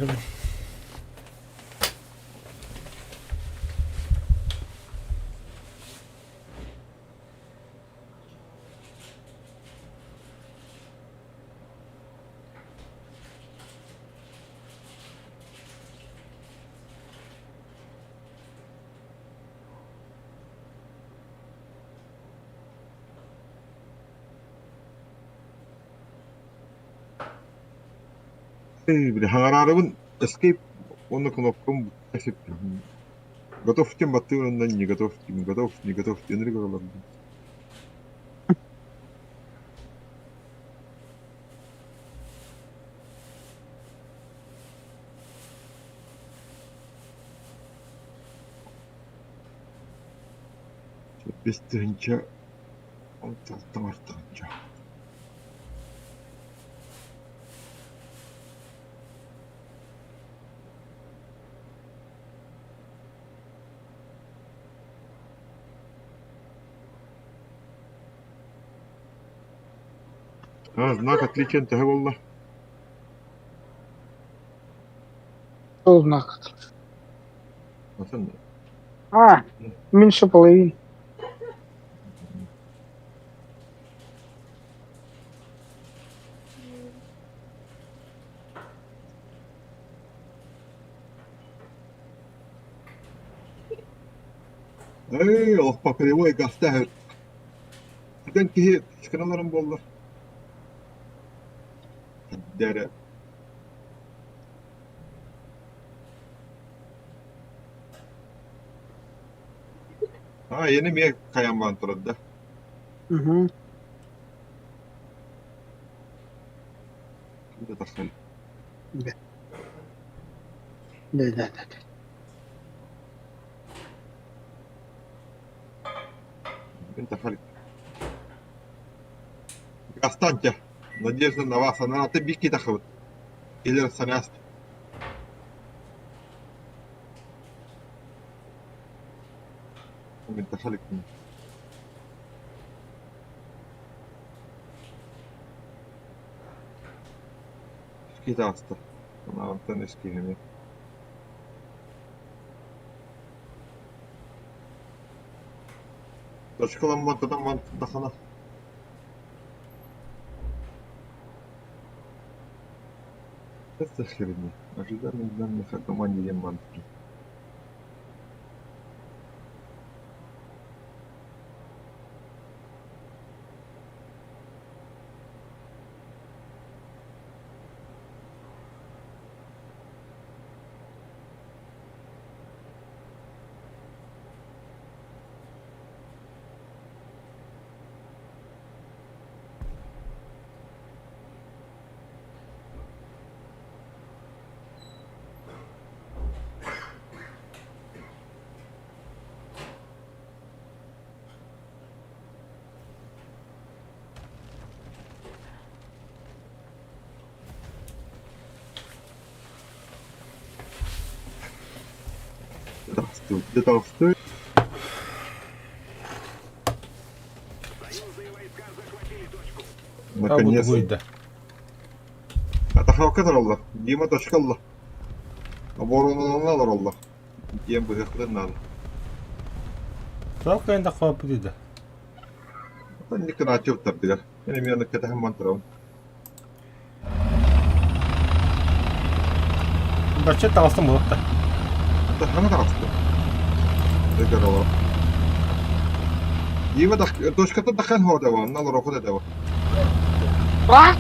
Эй, бля, хаҥараарыбын escape уонна кнопкам Готов тем баттыырынан не готов, не готов, не готов, энергия олордум. 5 тыһыынча 6 тыһыынча. А, знак отличия төһө буолла? Что знак? Атын А, меньше половины. Эй, олох кривой гаста Бүтэн киһи сканаларым буоллар. Дэрэ. А, yeni mi kayan van turada? Угу. Ким да тахсал. Да. Да, да, да. انت خارج. Останьте. Надежда на вас. Она ты бики тахабыт. Или саняст. انت خالك. Кита аста. Она антенна скигами. Точкаламматынан мантахана. Это херня. Ожидание данных о команде мантки. Толстой. Толстой. Наконец. Бугуйда. Атахалка таралла. Дима точкалла. Обороналар олла. Дием быһыктын надо. Тоқ кайында қауап дейді. Никын ачып тардыгар. Мен мен кетем мантырам. Бача тағыстым болады да. Тахана тарасты. Тегер олар. Дима дах точката дахан хода ва, налар окуда да. А!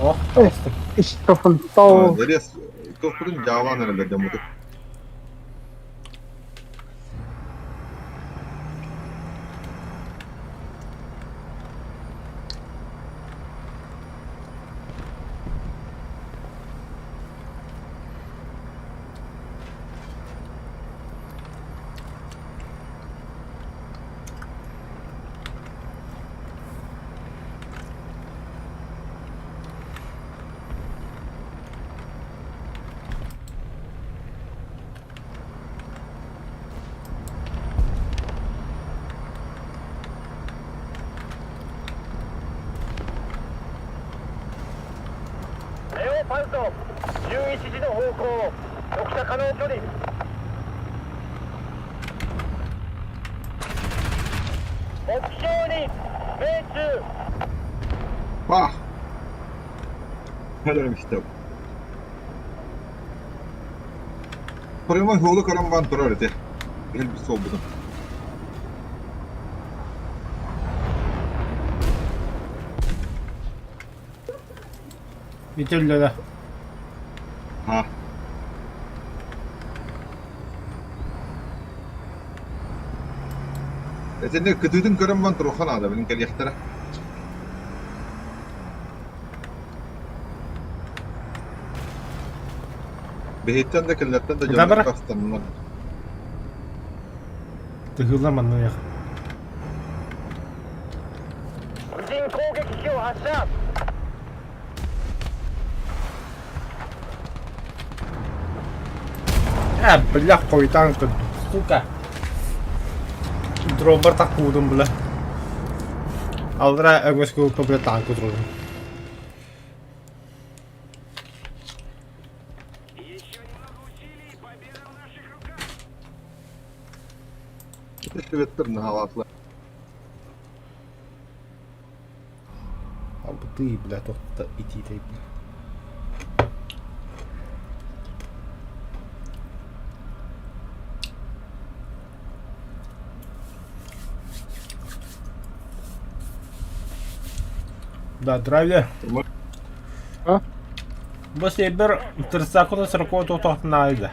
Ох, тағыстым. Штофантол. Нерес тохтурун жаалан эле демут. レオパルト11時の方向直射可能距離目標に命中 Пах. Хәлем истәп. Прямой холу карамбан турар эте. Эл бис солбудum. Бүтелді. Ха. Этенде кытыдын карамбан турухан ада билин кел яхтара. Биһиттэн да кинилэртэн да Куда дьоннор бара? бастаннар. Тыһыылар манна 無人攻撃機を発射。 Э, бля, хойутаан көрдүм. Сука. Дробар таккуудум, бля. Аллара өҥөс бля танка турдум. Шведтэр наһаалаатылар. Албытыы, бля, тохта итиитэй, бля. Да, драйвер. А? Бу сиэбэр тырсаакына сороковой тохтоохтун аайда.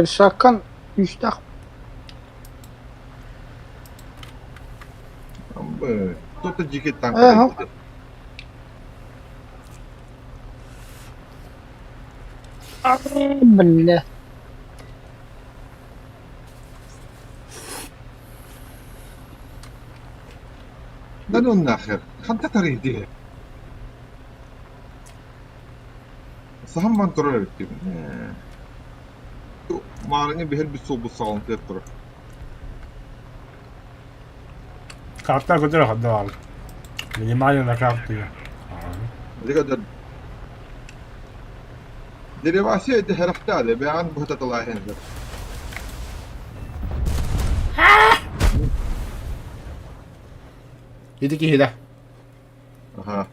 Шаккан үстэх Кто-то дикий танк. Ага. Бля. Да ну нахер. Ханта тарыйды. Саһан ман турар эбит Маарыҥа биһэр бит суолбут саҕалан турар. Карта көтөр хаддавал. Внимание на карту. Деревация дэһэрэхтаale бэҕэн быһататалааһын Ити киһи Аха.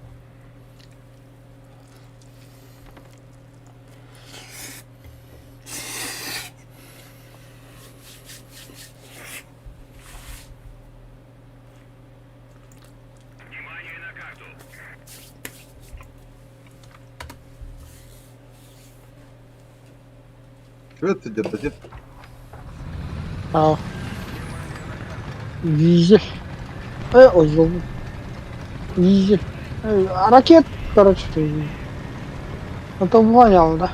Швед сидят, дядь. А. Визель. Ой, ёбу. Визель. Ракет, короче, ты. Это понял, да?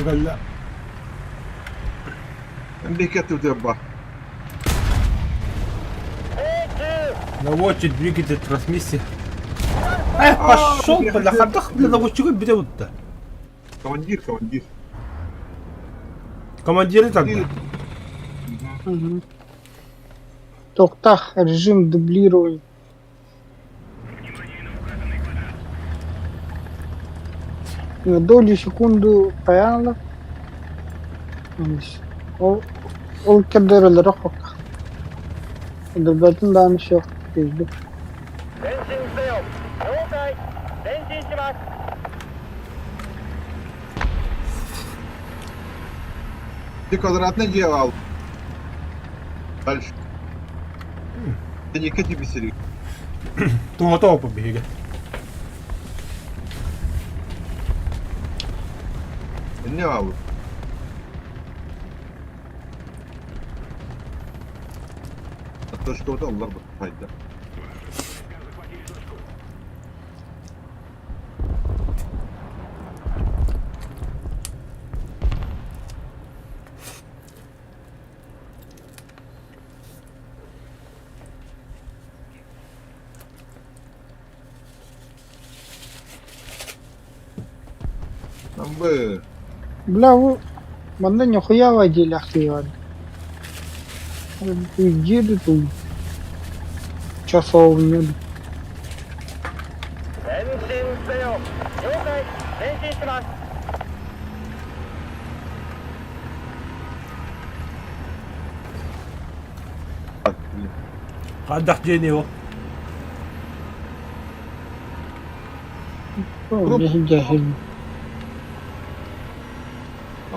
Бүгүн Наводчик двигатель трансмиссии. Эх, пошел, бля, хардах, бля, наводчик бля, вот Командир, командир. Командиры тогда. Угу. Токтах, режим дублирования. На долю секунду появила. Ол кэрдэрэлэрэ хокка. Дурбатын даҕаны суох киирдим. 前進せよ。了解。前進します。 Ты квадратное делал. Дальше. Ты не кати бисери. Туһата опа биһиги. Не алу. Точка олар файда. Там бы Бля, вы манна нихуя водили ахтыйван. Иди тут. Часовню. 前進せよ。了解。前進します。 Хайдах дьиэни ол? О,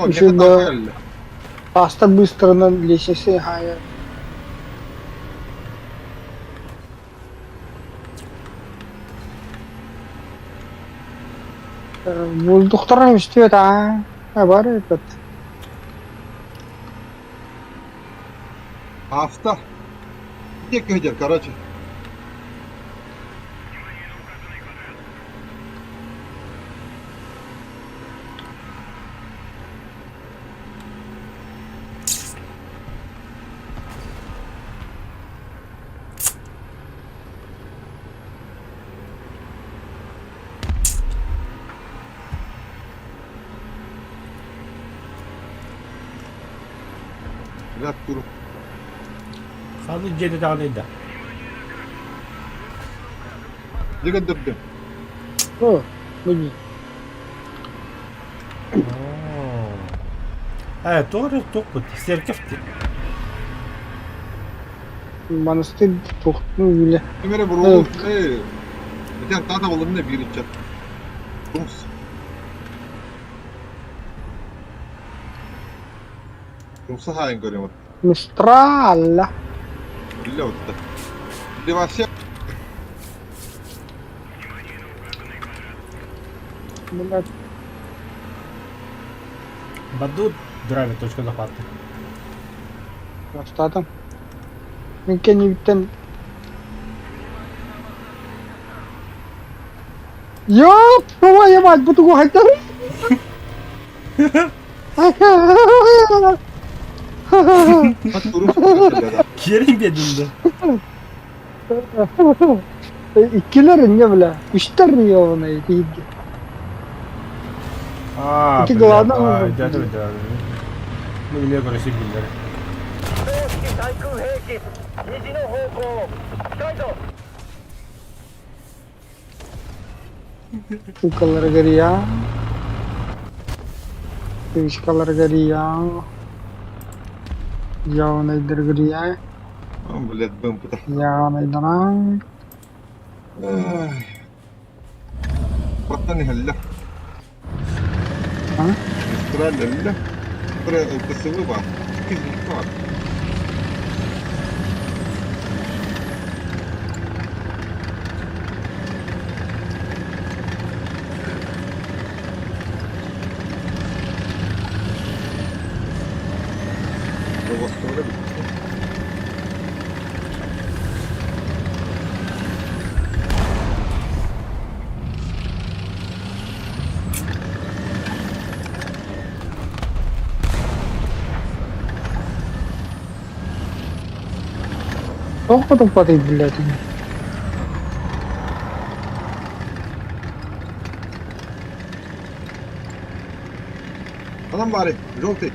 Еще миэхэ да таах кэллэ. паста быстро лестнице хая. Булдуктарын үстүөт аа бар этот. Авто. Где кадер, короче. Ряд туру. Ханнык дьиэтэ даҕаны да. Дьэ көрдөрдүм. О, мини. Ээ, туох эрэ туохпут, церковь дии. Монастырь туохтун үлэ. Ким эрэ буруолу ээ ити таата буллум да биир ыччат. Тумс. Тумса хаайын көрүөм. Мистралла. Биллэ отта. Девася Блядь. Баду драйвер точка захвата. Бастаатым. Мин кэннибиттэн Ёп, твою мать, бу тугу хайдах? Турун сытар Киэрин биэрдим да. Иккилэр инньэ бля, үстэр ёбаный тиийдэ. Аа, Ити бля, главное аа, дьэ, дьэ, дьэ. Мин эмиэ көрө сирдиллэр. 公式対空兵器2時の方向近いぞ Укаларыгар Вышкаларыгар Явнайдарыгар Блядь, БМП-та. Явнайданаа Баттан иһэллэр. А? Мистраль ЛТСВ баар. Икки баар. Оҕосторо бүттэ. Туох туппатый блядь? Анан баары, желтый.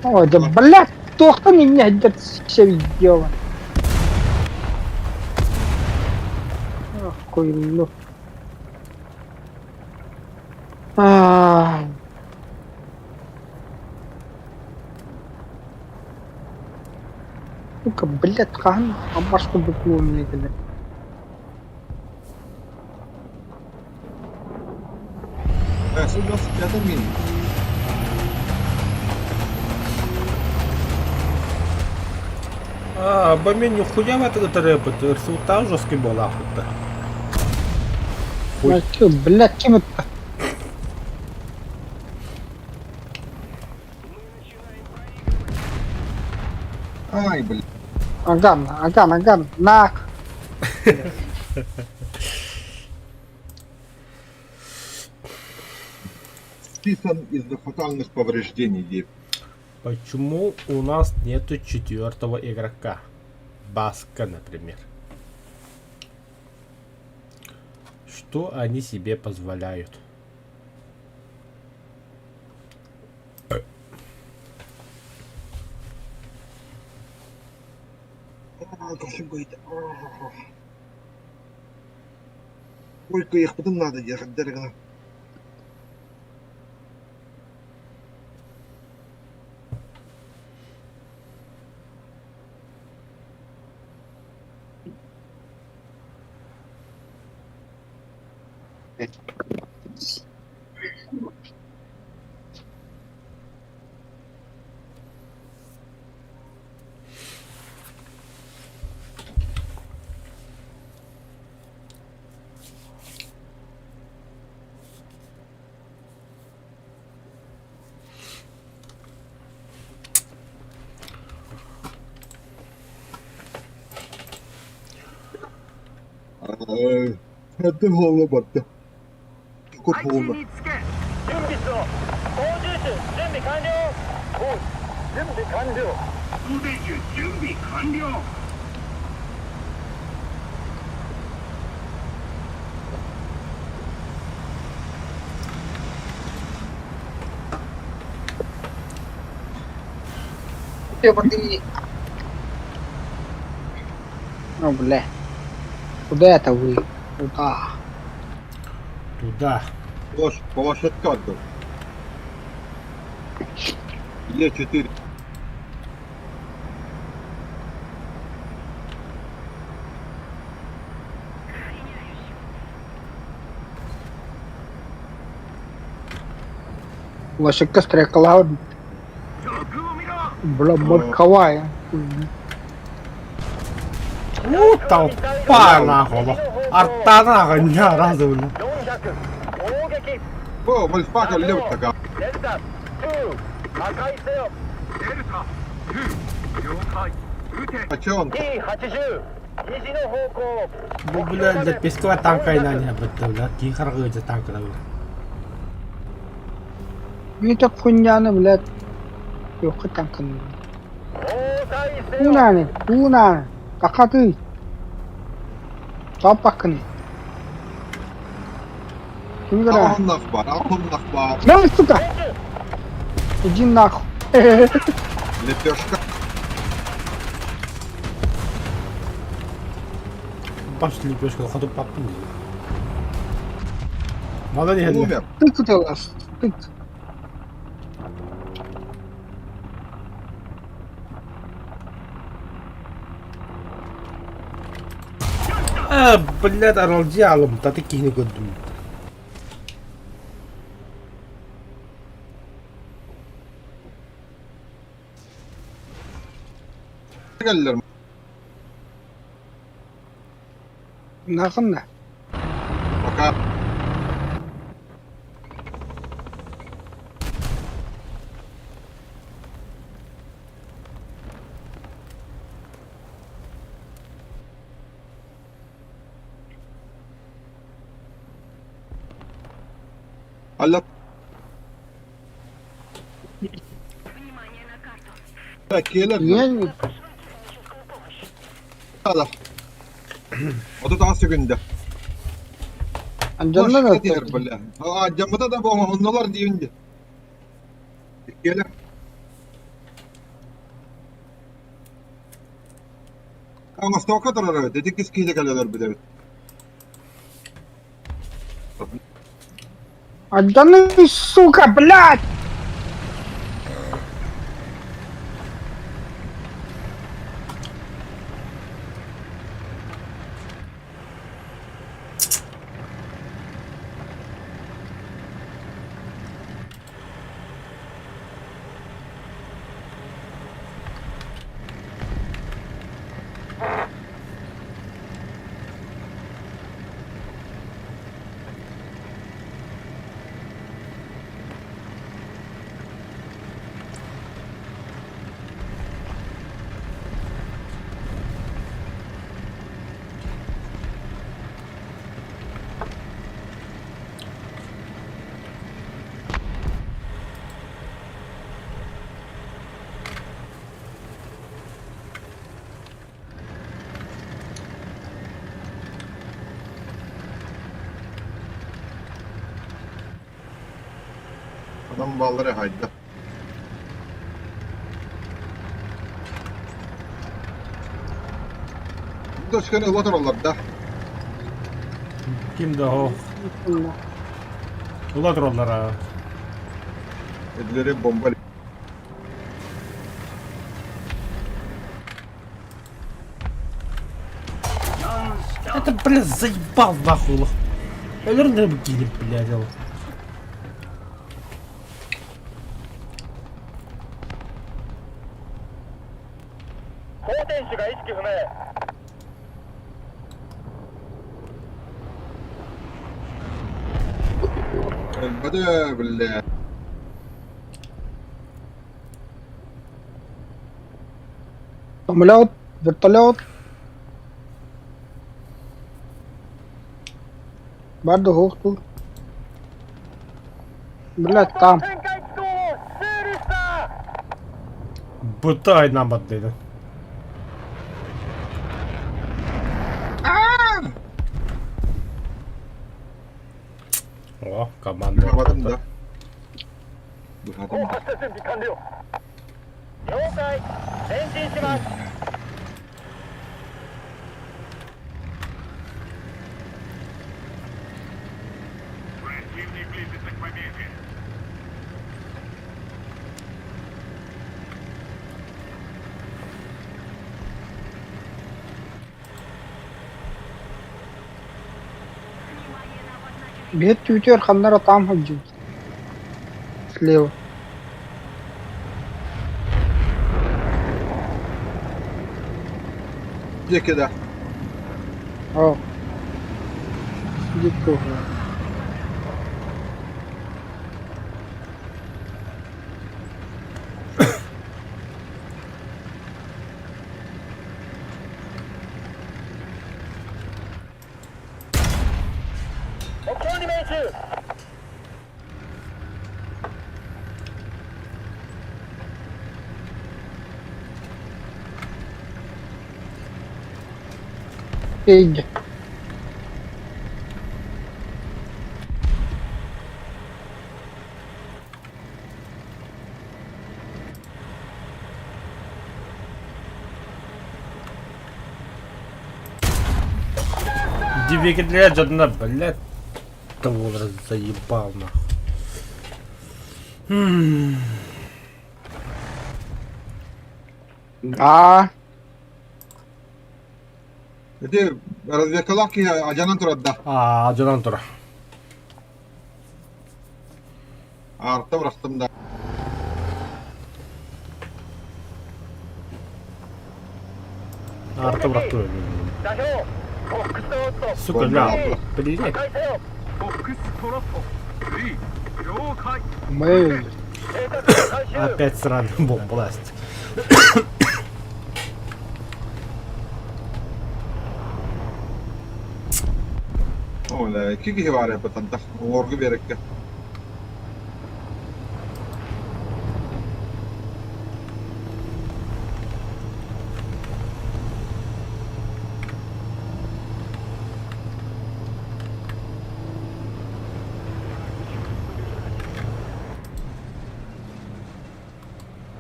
Ой, да блядь, туохтан инньэ сылдьар сэбийдиэҕэ. Охуенно. Аа. Сука, блядь, хаһан аммас курдук буолуон кэлэр. Су 25 мин. Аа, бо мен нихуя в это рэпет, ырсыутаах жесткий буолаахпыт Хуй. Блядь, ким это? Ай, блядь. Аган, аган, аган, на. Списан из-за фатальных повреждений, деп. Почему у нас нету четвертого игрока? Баска, например. Что они себе позволяют? Сколько их потом надо ехать, дорого. Эрдэ буолла барда. Кут 配置 буолла. につけ準備しろ操縦手準備完了おう準備完了運転手準備完了 Ну, бля. Куда это вы? Куда? Туда. Площадка отдал. Е4. Лошадка стрекала. 上空を見ろ Бля, морковая. У, толпа нахуй. Арта нахуй, ни разу, бля. 400攻撃 О, Вольфака лев такая. デルタ2破壊せよデルタ2了解撃て А че он? T80 西の方向 Бу, бля, для пескова танка и на не бля. Кихаргы танка, бля. Не так хуйняны, блядь. Yok tankın. 交代せよ Унаны, унаны. Пока ты. Тапакны. Ким говорит? Ахун нахбар, ахун нахбар. Давай, сука! Иди нахуй. Лепешка. Баш лепешка, ходу папу. Молодец. Умер. Ты куда Ты. А, блядь, аралдьялым, та ты кихни көддүм. Geldiler. Нахуй. Пока. Алла. Внимание на карту. Келер. Я не... Техническую помощь. Отут күндэ. Анжанна да. Диэр бля. А жаммата да боңо оннолар диибин Келер. Аңастаука турар эбит. Эти кис киһи кэлэлэр бит Анжанна, сука, блядь! Адам баллары хайда. Дошканы лотор олар да. Ким да о. Улар олар. Эдлери бомба. Это, бля, заебал нахуй. Өлөрүн да киирip блядь ол. 運転手が意識不明 Бада, бля. Самолет, вертолет. Бар дуһуох дуу? Блядь, там. 旋回機構を修理した Бытай нам отдали. О, команда. Быһаатым да. Быһаатым да. 発射準備完了了解前進します Противник близится к победе. Биир түүтүгэр ханна эрэ там сылдьыбыт. Слева. Диэки да. Оо. Диэки уһуйар. 目標に命中 Тиийдэ. Двигателя одна, блядь. Того заебал нахуй. Аа, Ити разведкалаах киһи адьанан турар да. А, дьонон тура. Аарта бырахтым да. Арта бырахтым. 座標フォックストロット Сука, ля, блядь. 破壊せよフォックストロット3了解 мы 計画を回収 Опять сраный бомбласт. О, икки киһи баар эбит Уҥуоргу биэрэккэ.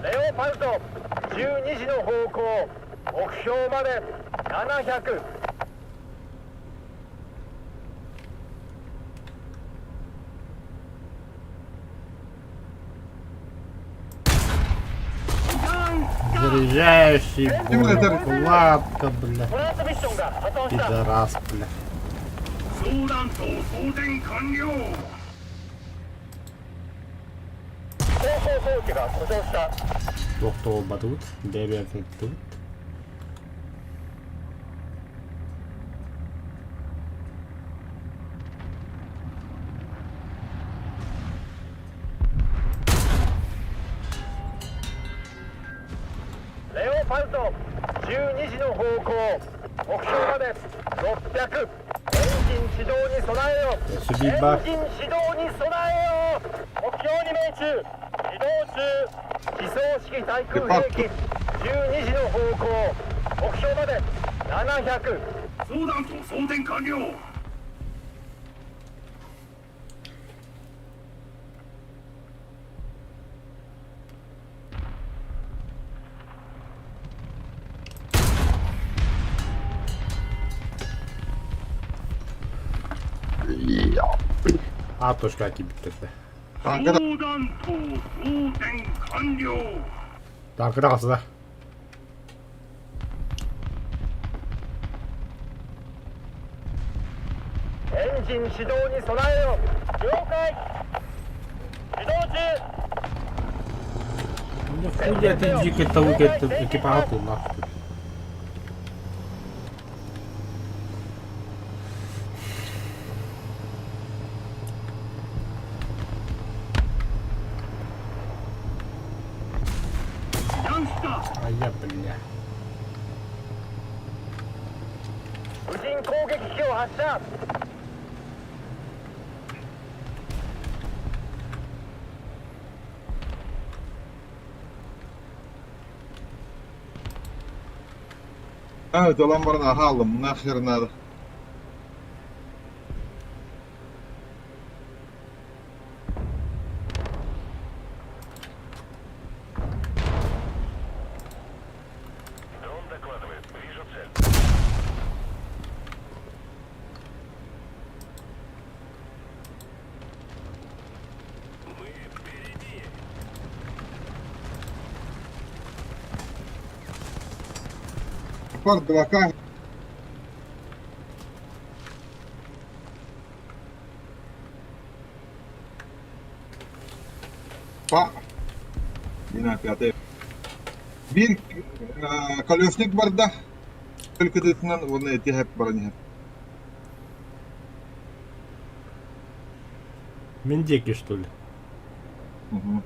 レオパルト12時の方向目標まで700 Заряжающий бомб. бля. トランスミッションが破損した Пидорас, бля. 相談等装填完了航行装置が故障した Доктор Бадут, Бебе тут. レオパルト12時の方向目標まで600エンジン始動に備えよエ Судьба. ンジン始動に備えよ目標に命中移動中自走式対空兵器12時の方向目標まで700相談等装填完了 А, точка кибитте. Тааҥка да 相談等装填完了 Так, раз, да. エンンジン始動に備えよ了解移動中 Хуй я ты дико того экипажа нахуй. ダンした А я, бля. 無人攻撃機を発射 А, талан баран аһаалым, нахер надо. Дрон докладывает. Вижу цель. Мы впереди. Леопард 2К. Па. Дина пятая. Биир колесник барда. Только тытынан уонна этиһэп баран иһэр. Мендеки, что ли? Мгм.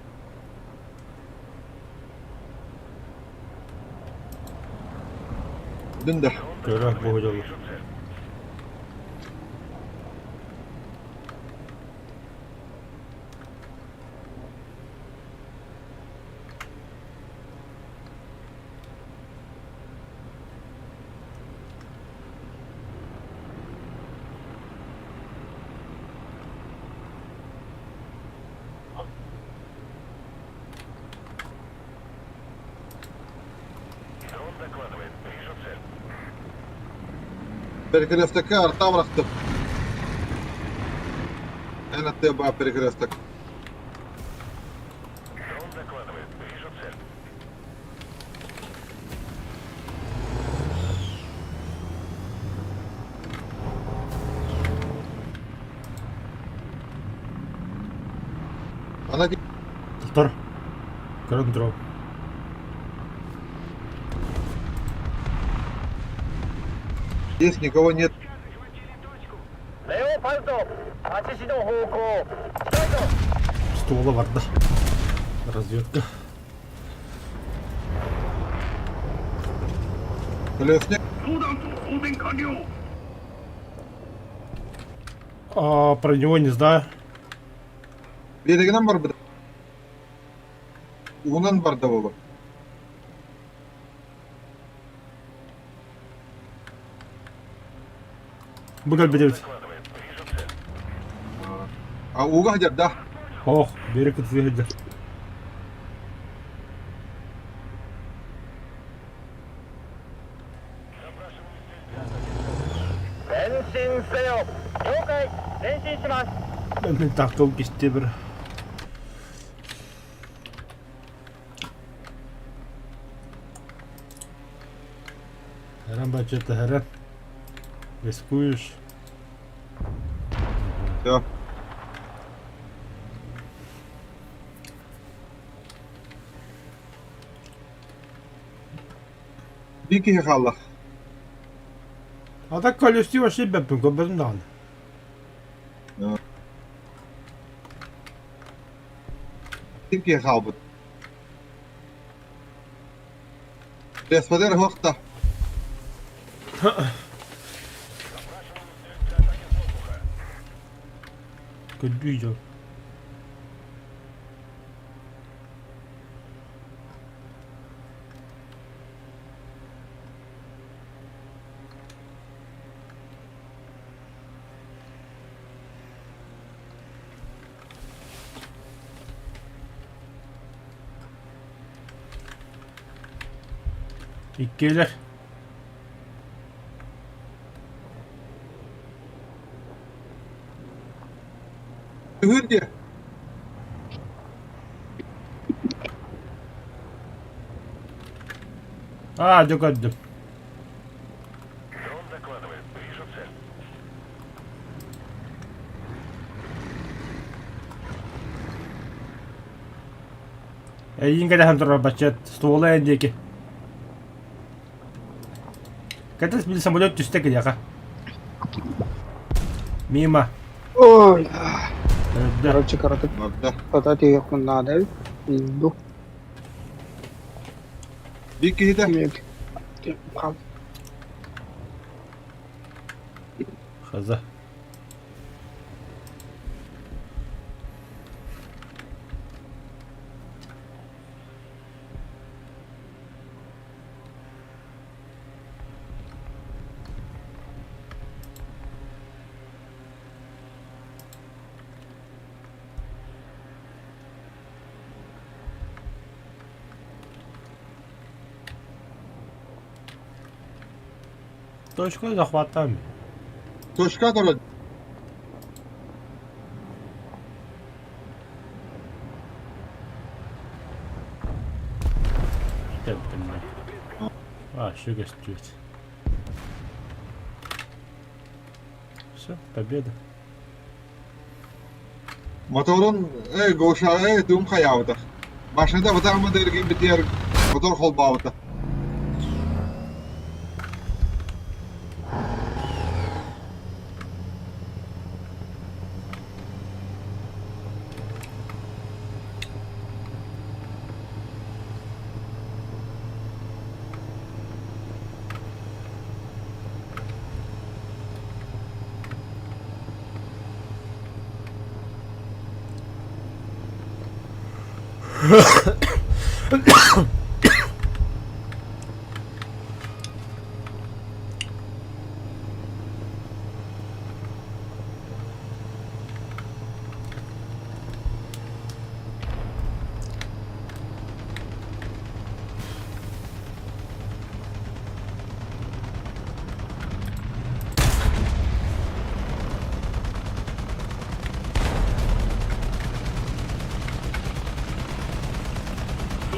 Дында. Көрөх буһу Дрон докладывает. Вижу цель. Перекрестокка арта бырахтым. Эн аттыа баа перекресток. Дрон докладывает. Вижу цель. Ана Тор. Көрөн дрон. здесь никого нет. レオパルト8時の方向近いぞ Ствола барда. Разведка. Колесник. 相談と送電完了 А, про него не знаю. Биэригинэн барбыт. Уунан барда буолуо. Быгал беребит. А ууга сылдьар да? Ох, бери кытыы 前進せよ了解前進します Мен тахтыл кисте бір. Хэрэн бачыта хэрэн. Рискуешь. Все. Биир киһи хаалла. А так колести вообще бэппин көбөтүм даҕаны. Биир киһи хаалбыт. Респодер хуохта. Көрдүү дьон. Иккиэлэр. Түһүр дии. Аа, дьэ көрдүм. Дрон докладывает. Вижу цель. Эйиин кэтэһэн турар бачча ствола эн диэки. Кэтэс били самолет түстэ киниэхэ. Мимо. Ой, Өлдө. короче, кыратык Барда. хата тиийиэхпин наада эбит. Иду. Биир киһитэ. Хал. Хаза. Точка захватами. Точка турар. А, еще гостюет. Все, победа. Моторун э Гоша э туум хайаабыта. Машината бытааммыт эргийбитигэр мотор холбообута.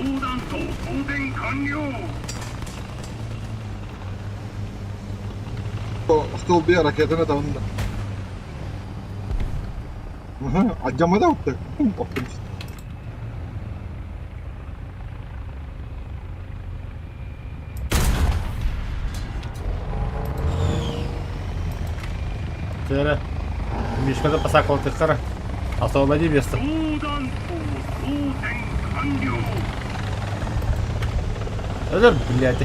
相談等当選完了 Столбе ракетаны табынна. Алдьаммата оттон. Тера. Мишкада пасакалтыхара. Освободи место. 相談等当選完了 Это, блядь.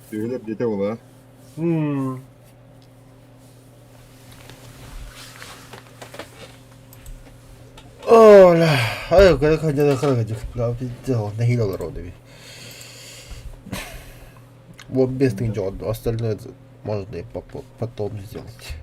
Түһүлэр диэтэ буолаа. М. Оля, ай, нэһиилэ олорор эбит. Вот без тыгын остальное можно и потом сделать.